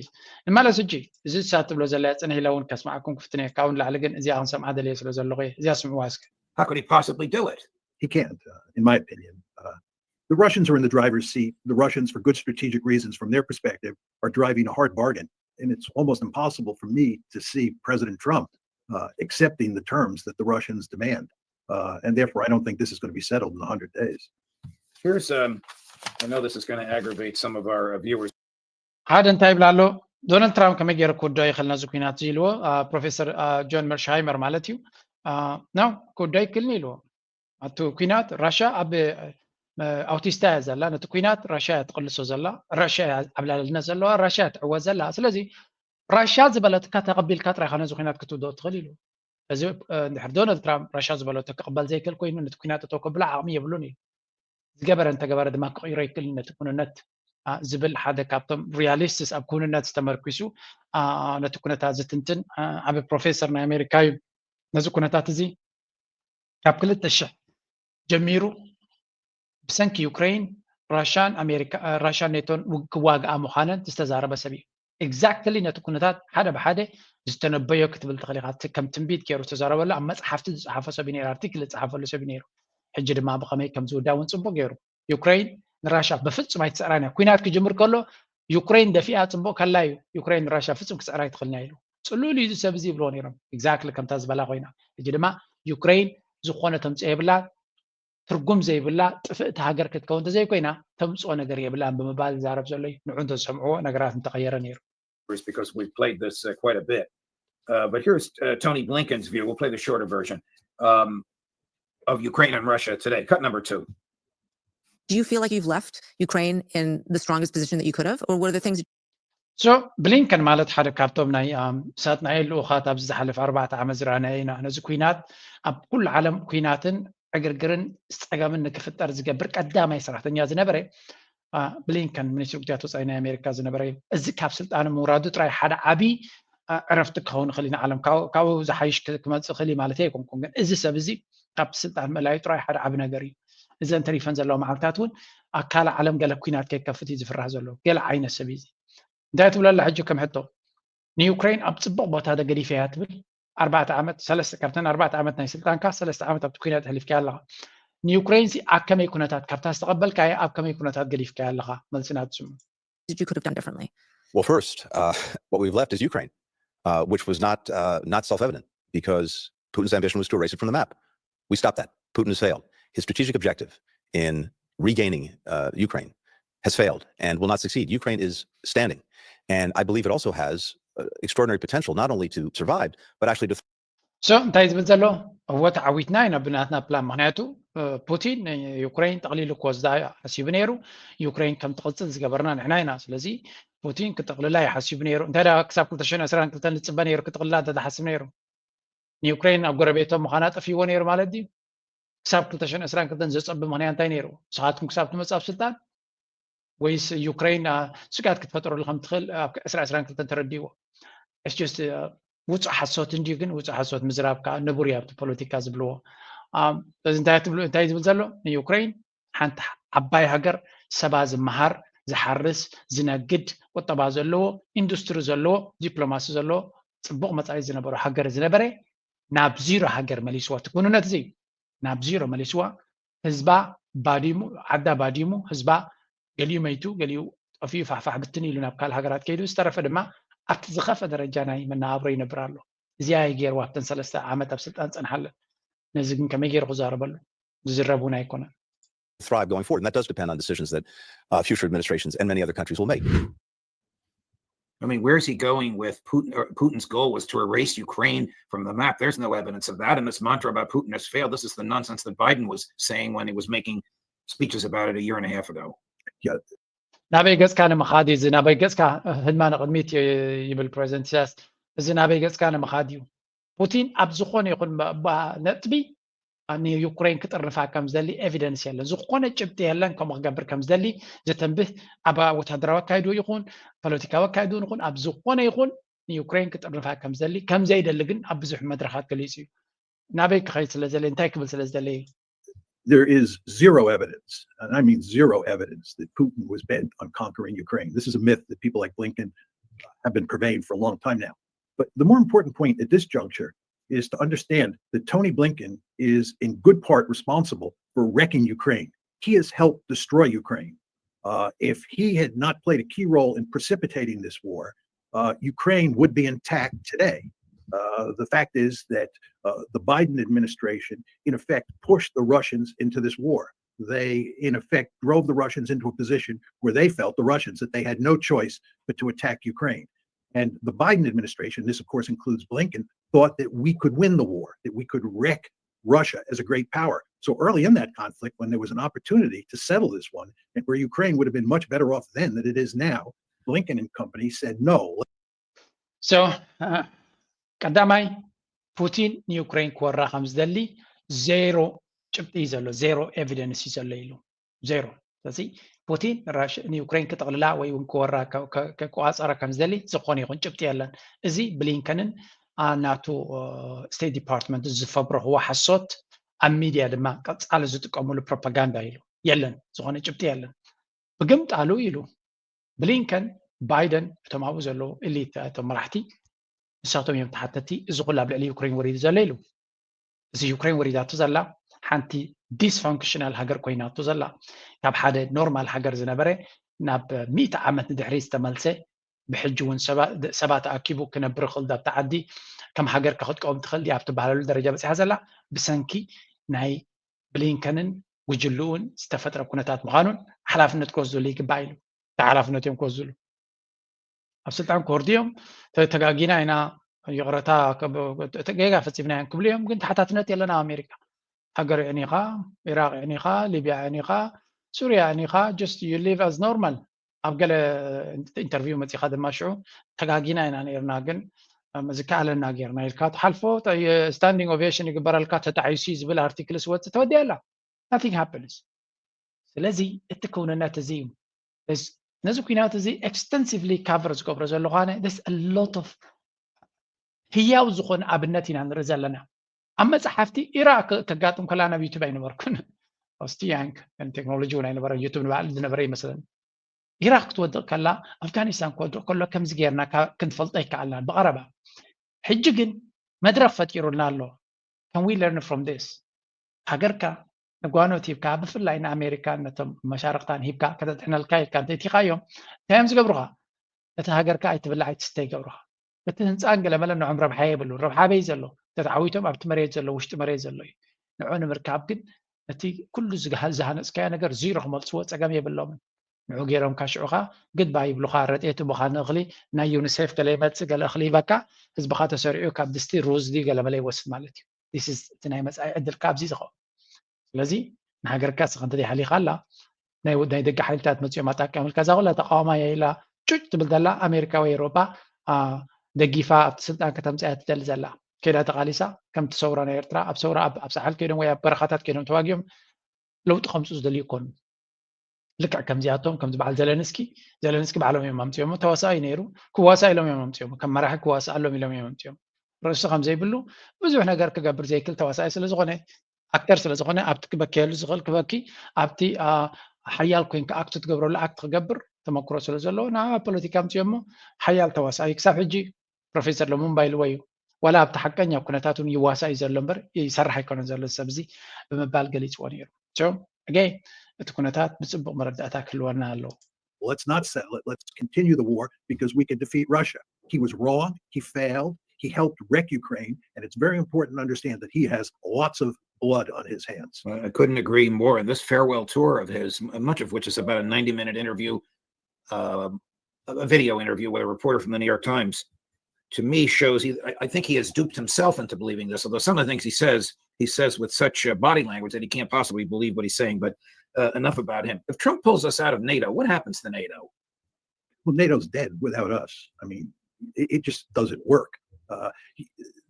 ንመለስ። ሕጂ እዚ እሳ ትብሎ ዘላ ፅንሕ ኢለ እውን ከስማዕኩም ክፍትነ ካብኡ ንላዕሊ ግን እዚኣ ክንሰምዓ ደልየ ስለ ዘለኹ እየ። እዚኣ ስምዕዋ እስከ። How could he possibly do it? He can't, uh, in my opinion. Uh, the Russians are in the driver's seat. The Russians, for good strategic reasons from their perspective, are driving a hard bargain. And it's almost impossible for me to see President Trump uh, accepting the terms that the Russians demand. Uh, and therefore, I don't think this is going to be settled in a hundred days. Here's, um, I know this is going to aggravate some of our uh, viewers. ሓደ እንታይ ይብላ ኣሎ? ዶናልድ ትራምፕ ከመይ ገይሩ ክውድኦ ይኽእል ነዚ ኩናት እዚ ኢልዎ። ፕሮፌሰር ጆን መርሽሃይመር ማለት እዩ። ነው ክውድኦ ይክእልኒ ኢልዎ። ኣቲ ኩናት ራሻ ኣብ ኣውቲስታ እያ ዘላ። ነቲ ኩናት ራሻ እያ ትቕልሶ ዘላ፣ ራሻ እያ ኣብ ላዕልነት ዘለዋ፣ ራሻ እያ ትዕወት ዘላ። ስለዚ ራሻ ዝበለትካ ተቐቢልካ ጥራይ ኢኻ ነዚ ኩናት ክትውድኦ ትኽእል ኢሉ። እዚ ድሕሪ ዶናልድ ትራምፕ ራሻ ዝበለቶ ክቕበል ዘይክእል ኮይኑ ነቲ ኩናት እቶ ከብሎ ዓቕሚ የብሉን እዩ። ዝገበረ እንተገበረ ድማ ክቕይሮ ይክእል ነቲ ኩንነት ዝብል ሓደ ካብቶም ሪያሊስትስ ኣብ ኩንነት ዝተመርኪሱ ነቲ ኩነታት ዝትንትን ዓቢ ፕሮፌሰር ናይ ኣሜሪካ እዩ። ነዚ ኩነታት እዚ ካብ ክልተ ሽሕ ጀሚሩ ብሰንኪ ዩክሬን ራሻን ኣሜሪካ ራሻን ኔቶን ክዋግኣ ምዃነን ዝተዛረበ ሰብ እዩ። ኤግዛክትሊ ነቲ ኩነታት ሓደ ብሓደ ዝተነበዮ ክትብል ትኽእል ኢኻ። ከም ትንቢት ገይሩ ዝተዛረበሉ ኣብ መፅሓፍቲ ዝፀሓፎ ሰብ እዩ ነይሩ፣ ኣርቲክል ዝፀሓፈሉ ሰብ እዩ ነይሩ። ሕጂ ድማ ብኸመይ ከም ዝውዳ እውን ፅቡቅ ገይሩ። ዩክሬን ንራሻ ብፍፁም ኣይትስዕራን እያ። ኩናት ክጅምር ከሎ ዩክሬን ደፊኣ ፅቡቅ ከላ እዩ ዩክሬን ንራሻ ፍፁም ክስዕራ ኣይትኽእልን እያ ኢሉ። ፅሉል እዩ እዚ ሰብ እዚ ይብልዎ ነይሮም። ኤግዛክትሊ ከምታ ዝበላ ኮይና። ሕጂ ድማ ዩክሬን ዝኾነ ተምፅኦ የብላ፣ ትርጉም ዘይብላ ጥፍእቲ ሃገር ክትከውን እንተዘይኮይና ተምፅኦ ነገር የብላን ብምባል ዝዛረብ ዘሎ እዩ። ንዑ እንተዝሰምዕዎ ነገራት ምተቐየረ ነይሩ። Because we've played this uh, quite a bit. Uh, but here's uh, Tony Blinken's view. We'll play the shorter version um, of Ukraine and Russia today. Cut number two. Do you feel like you've left Ukraine in the strongest position that you could have, or what are the things? So ብሊንከን ማለት ሓደ ካብቶም ናይ ሳጥናኤል ልኡኻት ኣብዚ ዝሓለፈ ኣርባዕተ ዓመት ዝረኣናዮ ኢና። ነዚ ኩናት ኣብ ኩሉ ዓለም ኩናትን ዕግርግርን ፀገምን ንክፍጠር ዝገብር ቀዳማይ ሰራሕተኛ ዝነበረ ብሊንከን ሚኒስትሪ ጉዳያት ወፃኢ ናይ ኣሜሪካ ዝነበረ እዩ። እዚ ካብ ስልጣኑ ምውራዱ ጥራይ ሓደ ዓብዪ ዕረፍቲ ክኸውን ይኽእል እዩ ንዓለም። ካብኡ ዝሓይሽ ክመፅእ ይኽእል እዩ ማለት ኣይኮንኩን፣ ግን እዚ ሰብ እዚ ካብ ስልጣን ምእላዩ ጥራይ ሓደ ዓቢ ነገር እዩ። እዘን ተሪፈን ዘለዋ መዓልታት እውን ኣካል ዓለም ገለ ኩናት ከይከፍት እዩ ዝፍራሕ ዘሎ። ገለ ዓይነት ሰብ እዩ እዚ። እንታይ ትብለላ ሕጂ ከም ሕቶ ንዩክሬን ኣብ ፅቡቅ ቦታ ዶ ገዲፈያ ትብል? ኣርባዕተ ዓመት ሰለስተ ካብተን ኣርባዕተ ዓመት ናይ ስልጣንካ ሰለስተ ዓመት ኣብቲ ኩናት ኣሕሊፍካያ ኣለኻ። ንዩክሬን ሲ ኣብ ከመይ ኩነታት ካብታ ዝተቐበልካዮ ኣብ ከመይ ኩነታት ገዲፍካያ ኣለኻ? መልሲ ናትስሙ። that you could have done differently? Well, first, uh, what we've left is Ukraine, uh, which was not uh, not self-evident because Putin's ambition was to erase it from the map. We stopped that. Putin has failed. His strategic objective in regaining uh, Ukraine has failed and will not succeed. Ukraine is standing, and I believe it also has uh, extraordinary potential not only to survive but actually to so እንታይ ዝብል ዘሎ? እወ ተዓዊትና ኢና ብናትና ፕላን። ምክንያቱ ፑቲን ንዩክሬን ጠቕሊሉ ክወስዳ ሓሲቡ ነይሩ። ዩክሬን ከም ትቕፅል ዝገበርና ንሕና ኢና። ስለዚ ፑቲን ክጠቕልላ እዩ ሓሲቡ ነይሩ። እንታይ ደኣ ክሳብ ክልተ ሽሕን ዕስራን ክልተን ዝፅበ ነይሩ ክጥቕልላ እንተ ዝሓስብ ነይሩ? ንዩክሬን ኣብ ጎረቤቶም ምዃና ጠፊዎ ነይሩ ማለት ድዩ? ክሳብ ክልተ ሽሕን ዕስራን ክልተን ዘፀቢ ምክንያት እንታይ ነይሩ? ንስኻትኩም ክሳብ ትመፅእ ኣብ ስልጣን ወይስ ዩክሬን ስግኣት ክትፈጥረሉ ከም ትኽእል ኣብ ዕስራ ዕስራን ክልተን ተረዲእዎ? ውፁእ ሓሶት እንድዩ፣ ግን ውፁእ ሓሶት ምዝራብ ከዓ ንቡር እዩ ኣብቲ ፖለቲካ ዝብልዎ። ስለዚ እንታይ ዝብል ዘሎ ንዩክሬን ሓንቲ ዓባይ ሃገር ሰባ ዝመሃር ዝሓርስ ዝነግድ ቁጠባ ዘለዎ ኢንዱስትሪ ዘለዎ ዲፕሎማሲ ዘለዎ ፅቡቕ መፃኢ ዝነበሮ ሃገር ዝነበረ ናብ ዚሮ ሃገር መሊስዋ። እቲ ክውንነት እዚ ናብ ዚሮ መሊስዋ። ህዝባ ባዲሙ ዓዳ ባዲሙ ህዝባ ገሊኡ መይቱ ገሊኡ ጠፊኡ ፋሕፋሕ ብትን ኢሉ ናብ ካልእ ሃገራት ከይዱ ዝተረፈ ድማ ኣብቲ ዝኸፈ ደረጃ ናይ መነባብሮ ይነብር ኣሎ። እዚኣ እዩ ገይርዋ ኣብተን ሰለስተ ዓመት ኣብ ስልጣን ዝፀንሓለን። ነዚ ግን ከመይ ገይሩ ክዛረበሉ ዝዝረብ እውን ኣይኮነን። thrive going forward. And that does depend on decisions that uh, future administrations and many other countries will make. I mean, where's he going with Putin? Or Putin's goal was to erase Ukraine from the map. There's no evidence of that. And this mantra about Putin has failed, this is the nonsense that Biden was saying when he was making speeches about it a year and a half ago. ናበይ ገፅካ ንምኻድ እዩ? እዚ ናበይ ገፅካ ህድማ ንቕድሚት ይብል ፕሬዚደንት ኢሳያስ። እዚ ናበይ ገፅካ ንምኻድ እዩ? ፑቲን ኣብ ዝኾነ ይኹን ነጥቢ ንዩክሬን ክጥርንፋ ከም ዝደሊ ኤቪደንስ የለን። ዝኾነ ጭብጢ የለን ከምኡ ክገብር ከም ዝደሊ ዘተንብህ ኣብ ወታደራዊ ኣካይድኡ ይኹን ፖለቲካዊ ኣካይድኡ ይኹን ኣብ ዝኾነ ይኹን ንዩክሬን ክጥርንፋ ከም ዝደሊ ከም ዘይደሊ ግን ኣብ ብዙሕ መድረኻት ገሊፁ እዩ። ናበይ ክኸይድ ስለ ዝደለየ እንታይ ክብል ስለ ዝደለየ እዩ? There is zero evidence, and I mean zero evidence, that Putin was bent on conquering Ukraine. This is a myth that people like Blinken have been purveying for a long time now. But the more important point at this juncture is to understand that Tony Blinken is in good part responsible for wrecking Ukraine. He has helped destroy Ukraine. Uh, if he had not played a key role in precipitating this war, uh, Ukraine would be intact today. Uh, the fact is that uh, the Biden administration, in effect, pushed the Russians into this war. They, in effect, drove the Russians into a position where they felt, the Russians, that they had no choice but to attack Ukraine. And the Biden administration, this of course includes Blinken, thought that we could win the war, that we could wreck Russia as a great power. So early in that conflict, when there was an opportunity to settle this one, and where Ukraine would have been much better off then than it is now, Blinken and company said no. So ቀዳማይ ፑቲን ንዩክሬን ክወራ ከም ዝደሊ ዜሮ ጭብጢ እዩ ዘሎ፣ ዜሮ ኤቪደንስ እዩ ዘሎ ኢሉ ዜሮ። ስለዚ ፑቲን ንዩክሬን ክጥቕልላ ወይ እውን ክወራ ክቆፃፀራ ከም ዝደሊ ዝኾነ ይኹን ጭብጢ የለን። እዚ ብሊንከንን ናቱ ስቴት ዲፓርትመንት ዝፈብረኽዎ ሓሶት ኣብ ሚድያ ድማ ቀፃሊ ዝጥቀምሉ ፕሮፓጋንዳ ኢሉ የለን፣ ዝኾነ ጭብጢ የለን። ብግምጣሉ ኢሉ ብሊንከን ባይደን እቶም ኣብኡ ዘለዉ ኤሊት እቶም መራሕቲ ንሳቶም እዮም ተሓተቲ። እዚ ኩሉ ኣብ ልዕሊ ዩክሬን ወሪዱ ዘሎ ኢሉ። እዚ ዩክሬን ወሪዳቶ ዘላ ሓንቲ ዲስፋንክሽናል ሃገር ኮይናቶ ዘላ ካብ ሓደ ኖርማል ሃገር ዝነበረ ናብ ሚእቲ ዓመት ንድሕሪ ዝተመልሰ ብሕጂ እውን ሰባት ኣኪቡ ክነብር ይኽእል ዳብቲ ዓዲ ከም ሃገር ከክጥቀም ትኽእል ድያ ኣብ ትበሃለሉ ደረጃ በፂሓ ዘላ ብሰንኪ ናይ ብሊንከንን ጉጅልኡን ዝተፈጥረ ኩነታት ምዃኑን ሓላፍነት ክወስድሉ ይግባእ ኢሉ። እንታይ ሓላፍነት እዮም ክወስድሉ? ኣብ ስልጣን ክወርዱ እዮም። ተጋጊና ኢና፣ ይቕረታ፣ ጌጋ ፈፂምና እዮም ክብሉ እዮም። ግን ተሓታትነት የለን ኣብ ኣሜሪካ። ሃገር ይዕኒኻ፣ ኢራቅ ይዕኒኻ፣ ሊብያ ይዕኒኻ፣ ሱርያ ይዕኒኻ፣ just you live as normal። ኣብ ገለ ኢንተርቪው መፂኻ ድማ ሽዑ ተጋጊና ኢና ነይርና፣ ግን ዝከኣለና ጌርና ኢልካ ትሓልፎ። ስታንዲንግ ኦቬሽን ይግበረልካ ተጣዒሱ ዝብል ኣርቲክል ስወፅእ ተወዲያ ኣላ። Nothing happens። ስለዚ እቲ ክውንነት እዚ እዩ። ነዚ ኩናት እዚ ኤክስተንሲቭሊ ካቨር ዝገብሮ ዘለኹ ኣነ this a lot of ህያው ዝኾነ ኣብነት ኢና ንርኢ ዘለና። ኣብ መፅሓፍቲ ኢራቅ ከጋጥም ከላ ናብ ዩቱብ ኣይነበርኩን። ኦስቲ ያንክ ቴክኖሎጂ እውን ኣይነበረን፣ ዩቱብ ንባዕሉ ዝነበረ ይመስለኒ። ኢራቅ ክትወድቕ ከላ ኣፍጋኒስታን ክወድቕ ከሎ ከምዚ ጌርና ክንፈልጦ ይከኣልና ብቐረባ። ሕጂ ግን መድረኽ ፈጢሩልና ኣሎ። Can we learn from this? ሃገርካ ንጓኖት ሂብካ፣ ብፍላይ ንኣሜሪካን ነቶም መሻርክታን ሂብካ ከተድሕነልካ ኢልካ እንተእቲኻዮም፣ እንታይ እዮም ዝገብሩኻ? እቲ ሃገርካ ኣይትብላዕ ኣይትስተ ይገብሩኻ። እቲ ህንፃን ገለመለን ንዖም ረብሓ የብሉ። ረብሓ በይ ዘሎ? ተተዓዊቶም ኣብቲ መሬት ዘሎ፣ ውሽጢ መሬት ዘሎ እዩ። ንዑ ንምርካብ ግን እቲ ኩሉ ዝሃ- ዝሃነፅካዮ ነገር ዚሮ ክመልስዎ ፀገም የብሎምን። ንዑ ገይሮም ካሽዑኻ ግድባ ይብሉኻ። ረጤት ቦኻ ንእኽሊ ናይ ዩኒሴፍ ገለ ይመፅእ፣ ገለ እኽሊ ይበካ፣ ህዝብኻ ተሰሪዑ ካብ ድስቲ ሩዝ ድዩ ገለመለ ይወስድ ማለት እዩ። This is እቲ ናይ መፃኢ ዕድልካ ኣብዚ ዝኸውን። ስለዚ ንሃገርካ ስኻ እንተደይ ሓሊኻ ኣላ፣ ናይ ናይ ደገ ሓይልታት መፂኦም ኣጣቂዖም ኢልካ እዛ ኩላ ተቃዋማይ ኢላ ጩጭ ትብል ዘላ ኣሜሪካ ወይ ኤውሮጳ ደጊፋ ኣብቲ ስልጣን ከተምፅያ ትደሊ ዘላ። ከይዳ ተቃሊሳ ከምቲ ሰውራ ናይ ኤርትራ ኣብ ሰውራ ኣብ ሳሕል ከይዶም ወይ ኣብ በረኻታት ከይዶም ተዋጊኦም ለውጢ ከምፅኡ ዝደልዩ ይኮኑ። ልክዕ ከምዚኣቶም ከምዚ በዓል ዘለንስኪ ዘለንስኪ ባዕሎም እዮም ኣምፅኦሞ። ተዋሳኢ ነይሩ፣ ክዋሳ ኢሎም እዮም ኣምፅኦሞ። ከም መራሒ ክዋሳ ኣሎም ኢሎም እዮም ኣምፅኦም። ርእሱ ከምዘይብሉ ብዙሕ ነገር ክገብር ዘይክል ተዋሳኢ ስለዝኾነ፣ ኣክተር ስለዝኾነ ኣብቲ ክበክየሉ ዝኽእል ክበኪ፣ ኣብቲ ሓያል ኮይንካ ኣክት ትገብረሉ ኣክት ክገብር ተመክሮ ስለዘለዎ ናብ ፖለቲካ ኣምፅኦሞ። ሓያል ተዋሳኢ ክሳብ ሕጂ ፕሮፌሰር ለሙምባ ኢልዎ እዩ። ዋላ ኣብቲ ሓቀኛ ኩነታት እውን ይዋሳእ እዩ ዘሎ እምበር ይሰርሕ ኣይኮነን ዘሎ ሰብ እዚ ብምባል ገሊፅዎ ነይሩ። ሶ ኣገይ እቲ ኩነታት ብፅቡቅ መረዳእታ ክህልወና ኣለዎ። Let's not settle it. Let's continue the war because we can defeat Russia. He was wrong. He failed. He helped wreck Ukraine. And it's very important to understand that he has lots of blood on his hands. I couldn't agree more. And this farewell tour of his, much of which is about a ninety minute interview, uh, a video interview with a reporter from the New York Times, to me shows he, I, I think he has duped himself into believing this, although some of the things he says, he says with such uh, body language that he can't possibly believe what he's saying. But uh, enough about him. If Trump pulls us out of NATO, what happens to NATO? Well, NATO's dead without us. I mean, it, it just doesn't work. Uh,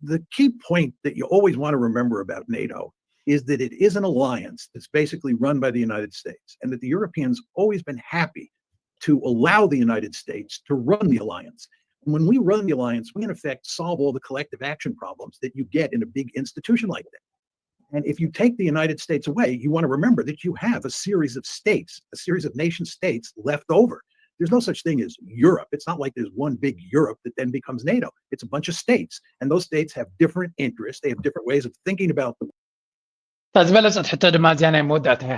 the key point that you always want to remember about NATO is that it is an alliance that's basically run by the United States, and that the Europeans always been happy to allow the United States to run the alliance. And when we run the alliance, we in effect solve all the collective action problems that you get in a big institution like that. And if you take the United States away, you want to remember that you have a series of states, a series of nation states left over. There's no such thing as Europe. It's not like there's one big Europe that then becomes NATO. It's a bunch of states, and those states have different interests. They have different ways of thinking about the እታ ዝበለፀት ሕቶ ድማ እዚኣ ናይ መወዳእታ እያ።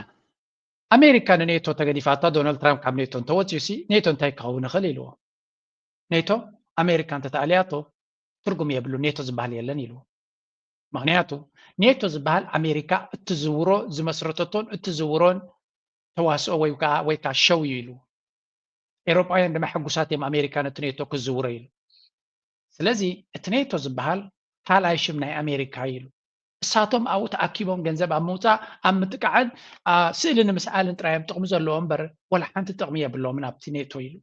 ኣሜሪካ ንኔቶ ተገዲፋታ ዶናልድ ትራምፕ ካብ ኔቶ እንተወፅዩ ሲ ኔቶ እንታይ ክኸውን ይኽእል ኢልዎ። ኔቶ ኣሜሪካ እንተተኣልያቶ ትርጉም የብሉ፣ ኔቶ ዝበሃል የለን ኢልዎ። ምክንያቱ ኔቶ ዝበሃል ኣሜሪካ እትዝውሮ ዝመስረተቶን እትዝውሮን ተዋስኦ ወይ ከዓ ወይ ከዓ ሸው እዩ ኢልዎ። ኤሮጳውያን ድማ ሕጉሳት እዮም ኣሜሪካ ነቲ ኔቶ ክዝውሮ ኢሉ። ስለዚ እቲ ኔቶ ዝበሃል ካልኣይ ሽም ናይ ኣሜሪካ ኢሉ። እሳቶም ኣብኡ ተኣኪቦም ገንዘብ ኣብ ምውፃእ ኣብ ምጥቃዕን ስእሊ ንምስኣልን ጥራዮም ጥቕሚ ዘለዎ እምበር ወላ ሓንቲ ጥቕሚ የብሎምን ኣብቲ ኔቶ ኢሉ።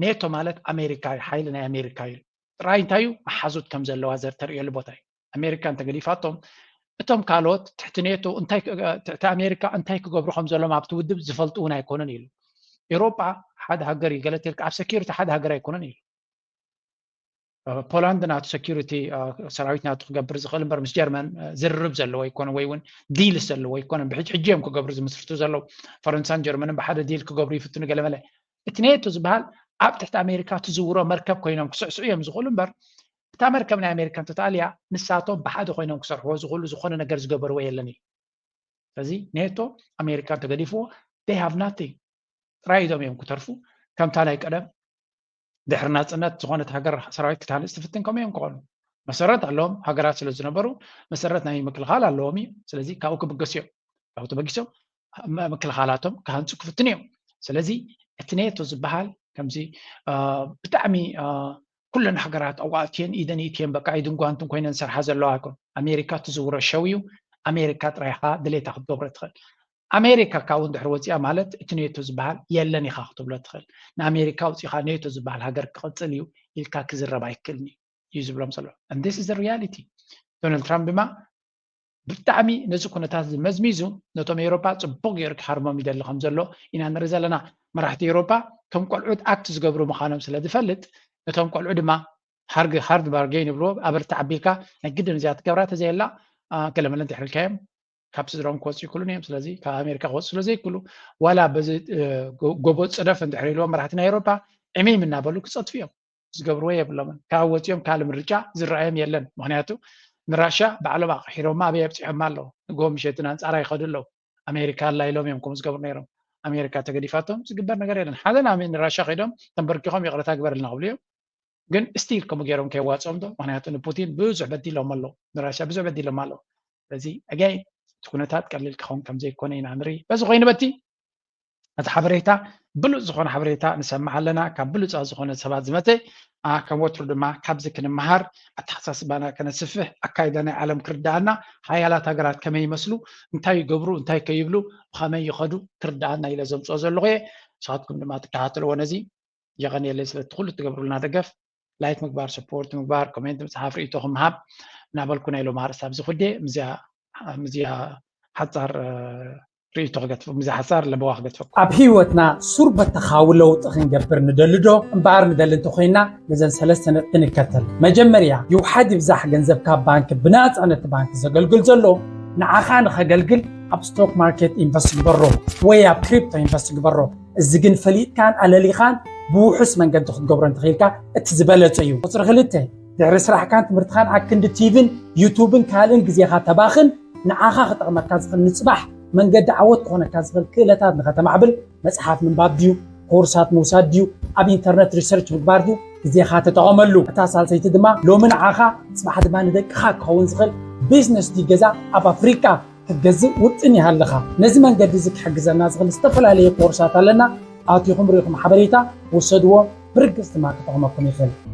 ኔቶ ማለት ኣሜሪካ ሓይሊ ናይ ኣሜሪካ ኢሉ። ጥራይ እንታይ እዩ መሓዙት ከም ዘለዋ ዘር ተርእየሉ ቦታ እዩ። ኣሜሪካ እንተገዲፋቶም እቶም ካልኦት ትሕቲ ኔቶ እንታይ ትሕቲ ኣሜሪካ እንታይ ክገብሩ ከም ዘሎም ኣብቲ ውድብ ዝፈልጡ እውን ኣይኮኑን ኢሉ። ኤውሮጳ ሓደ ሃገር እዩ ገለ ተልካ ኣብ ሰኪሪቲ ሓደ ሃገር ኣይኮነን ኢሉ። ፖላንድ ናቱ ሰኪሪቲ ሰራዊት ናቱ ክገብር ዝኽእል እምበር ምስ ጀርመን ዝርርብ ዘለዎ ኣይኮነ ወይ እውን ዲልስ ዘለዎ ኣይኮነን። ብሕጂ ሕጂ እዮም ክገብሩ ዝምስርቱ ዘለዉ። ፈረንሳን ጀርመንን ብሓደ ዲል ክገብሩ ይፍትኑ ገለመለ። እቲ ኔቶ ዝበሃል ኣብ ትሕቲ ኣሜሪካ ትዝውሮ መርከብ ኮይኖም ክስዕስዑ እዮም ዝኽእሉ እምበር እታ መርከብ ናይ ኣሜሪካ እንተተኣልያ ንሳቶም ብሓደ ኮይኖም ክሰርሕዎ ዝኽእሉ ዝኾነ ነገር ዝገበርዎ የለን እዩ። ስለዚ ኔቶ ኣሜሪካ እንተገዲፍዎ they have nothing ጥራይ ኢዞም እዮም ክተርፉ። ከምታ ናይ ቀደም ድሕሪ ናፅነት ዝኾነት ሃገር ሰራዊት ክትሃንፅ ትፍትን ከምኡ እዮም ክኾኑ። መሰረት ኣለዎም ሃገራት ስለ ዝነበሩ መሰረት ናይ ምክልኻል ኣለዎም እዩ። ስለዚ ካብኡ ክብገሱ እዮም። ካብኡ ተበጊሶም ምክልኻላቶም ክሃንፁ ክፍትኑ እዮም። ስለዚ እቲ ኔቶ ዝበሃል ከምዚ ብጣዕሚ ኩለን ሃገራት ኣብኡ ኣትየን ኢደን ኢትየን በቃ ኢድን ጓንትን ኮይነን ዝሰርሓ ዘለዋ ኣይኮን። ኣሜሪካ ትዝውሮ ሸው እዩ። ኣሜሪካ ጥራይ ኢኻ ድሌታ ክትገብሮ ትኽእል። ኣሜሪካ ካብኡ እንድሕር ወፂኣ ማለት እቲ ኔቶ ዝበሃል የለን ኢኻ ክትብሎ ትኽእል። ንኣሜሪካ ኣውፂኻ ኔቶ ዝበሃል ሃገር ክቕፅል እዩ ኢልካ ክዝረብ ኣይክእልን እዩ እዩ ዝብሎም ዘሎ። And this is the reality። ዶናልድ ትራምፕ ድማ ብጣዕሚ ነዚ ኩነታት እዚ መዝሚዙ ነቶም ኤውሮጳ ፅቡቅ ገይሩ ክሃርሞም ይደሊ ከም ዘሎ ኢና ንርኢ ዘለና። መራሕቲ ኤውሮጳ ከም ቆልዑት ኣክት ዝገብሩ ምዃኖም ስለ ዝፈልጥ ነቶም ቆልዑ ድማ ሃርድ ባርጌን ይብልዎ። ኣበርትዕ ኣቢልካ ናይ ግድን እዚኣ ትገብራ ተዘየላ ገለመለ እንድሕር ኢልካዮም ካብ ስድሮም ክወፁ ይክእሉን እዮም። ስለዚ ካብ ኣሜሪካ ክወፁ ስለ ዘይክእሉ ዋላ በዚ ጎቦ ፅደፍ እንድሕር ኢልዎም መራሕቲ ናይ ኤውሮጳ ዕሚም እናበሉ ክፀድፉ እዮም። ዝገብርዎ የብሎምን። ካብ ወፂኦም ካልእ ምርጫ ዝረኣዮም የለን። ምክንያቱ ንራሻ ባዕሎም ኣቕሒሮማ ኣበይ ኣብፂሖማ ኣለዉ። ንጎ ምሸትን ኣንፃራ ይኸዱ ኣለዉ። ኣሜሪካ ኣላ ኢሎም እዮም ከምኡ ዝገብሩ ነይሮም። ኣሜሪካ ተገዲፋቶም ዝግበር ነገር የለን። ሓደ ንራሻ ከይዶም ተንበርኪኾም ይቕረታ ግበርልና ክብሉ እዮም። ግን ስቲል ከምኡ ገይሮም ከየዋፅኦም ዶ? ምክንያቱ ንፑቲን ብዙሕ በዲሎም ኣለዉ። ንራሻ ብዙሕ በዲሎም ኣለዉ። ስለዚ ኣጋይ እቲ ኩነታት ቀሊል ክኸውን ከምዘይኮነ ኢና ንርኢ። በዚ ኮይኑ በቲ እቲ ሓበሬታ ብሉፅ ዝኾነ ሓበሬታ ንሰምዕ ኣለና ካብ ብሉፃት ዝኾነ ሰባት ዝመፀ። ከም ወትሩ ድማ ካብዚ ክንመሃር ኣተሓሳስባና ከነስፍሕ ኣካይዳ ናይ ዓለም ክርዳኣና ሓያላት ሃገራት ከመይ ይመስሉ እንታይ ይገብሩ እንታይ ከይብሉ ብኸመይ ይኸዱ ክርዳኣና ኢለ ዘምፅኦ ዘለኹ እየ። ንስኻትኩም ድማ ትከታተልዎ ነዚ። የቐንየለይ ስለቲ ኩሉ ትገብሩልና ደገፍ። ላይክ ምግባር ሰፖርት ምግባር ኮሜንት ምፅሓፍ ርእይቶኹም ምሃብ እናበልኩ ናይ ሎም ኣርእስቲ ኣብዚ ኩዴ ምዚኣ ሓፃር ርእይቶ ክገትፍ ምዚ ሓፃር ለበዋ ክገትፈኩም። ኣብ ህይወትና ሱር በተኻዊ ለውጢ ክንገብር ንደሊ ዶ እምበኣር ንደሊ እንተኮይና ነዘን ሰለስተ ነጥቢ ንከተል። መጀመርያ ይውሓድ ይብዛሕ ገንዘብ ካብ ባንክ ብናፃ ነቲ ባንክ ዘገልግል ዘሎ ንዓኻ ንኸገልግል ኣብ ስቶክ ማርኬት ኢንቨስት ግበሮ ወይ ኣብ ክሪፕቶ ኢንቨስት ግበሮ። እዚ ግን ፈሊጥካን ኣለሊኻን ብውሑስ መንገዲ ክትገብሮ እንተኽኢልካ እቲ ዝበለፀ እዩ። ቁፅሪ ክልተ ድሕሪ ስራሕካን ትምህርትኻን ኣክንዲ ቲቪን ዩቱብን ካልእን ግዜኻ ተባኽን ንዓኻ ክጠቕመካ ዝኽእል ንፅባሕ መንገዲ ዓወት ክኾነካ ዝኽእል ክእለታት ንኸተማዕብል መፅሓፍ ምንባብ ድዩ ኮርሳት ምውሳድ ድዩ ኣብ ኢንተርነት ሪሰርች ምግባር ድዩ ግዜኻ ተጠቐመሉ። እታ ሳልሰይቲ ድማ ሎሚ ንዓኻ ፅባሕ ድማ ንደቅኻ ክኸውን ዝኽእል ቢዝነስ ድዩ ገዛ ኣብ ኣፍሪቃ ክትገዝእ ውጥን ይሃልኻ። ነዚ መንገዲ እዚ ክሕግዘና ዝኽእል ዝተፈላለየ ኮርሳት ኣለና። ኣቲኹም ርኢኹም ሓበሬታ ውሰድዎ። ብርግፅ ድማ ክጠቕመኩም ይኽእል።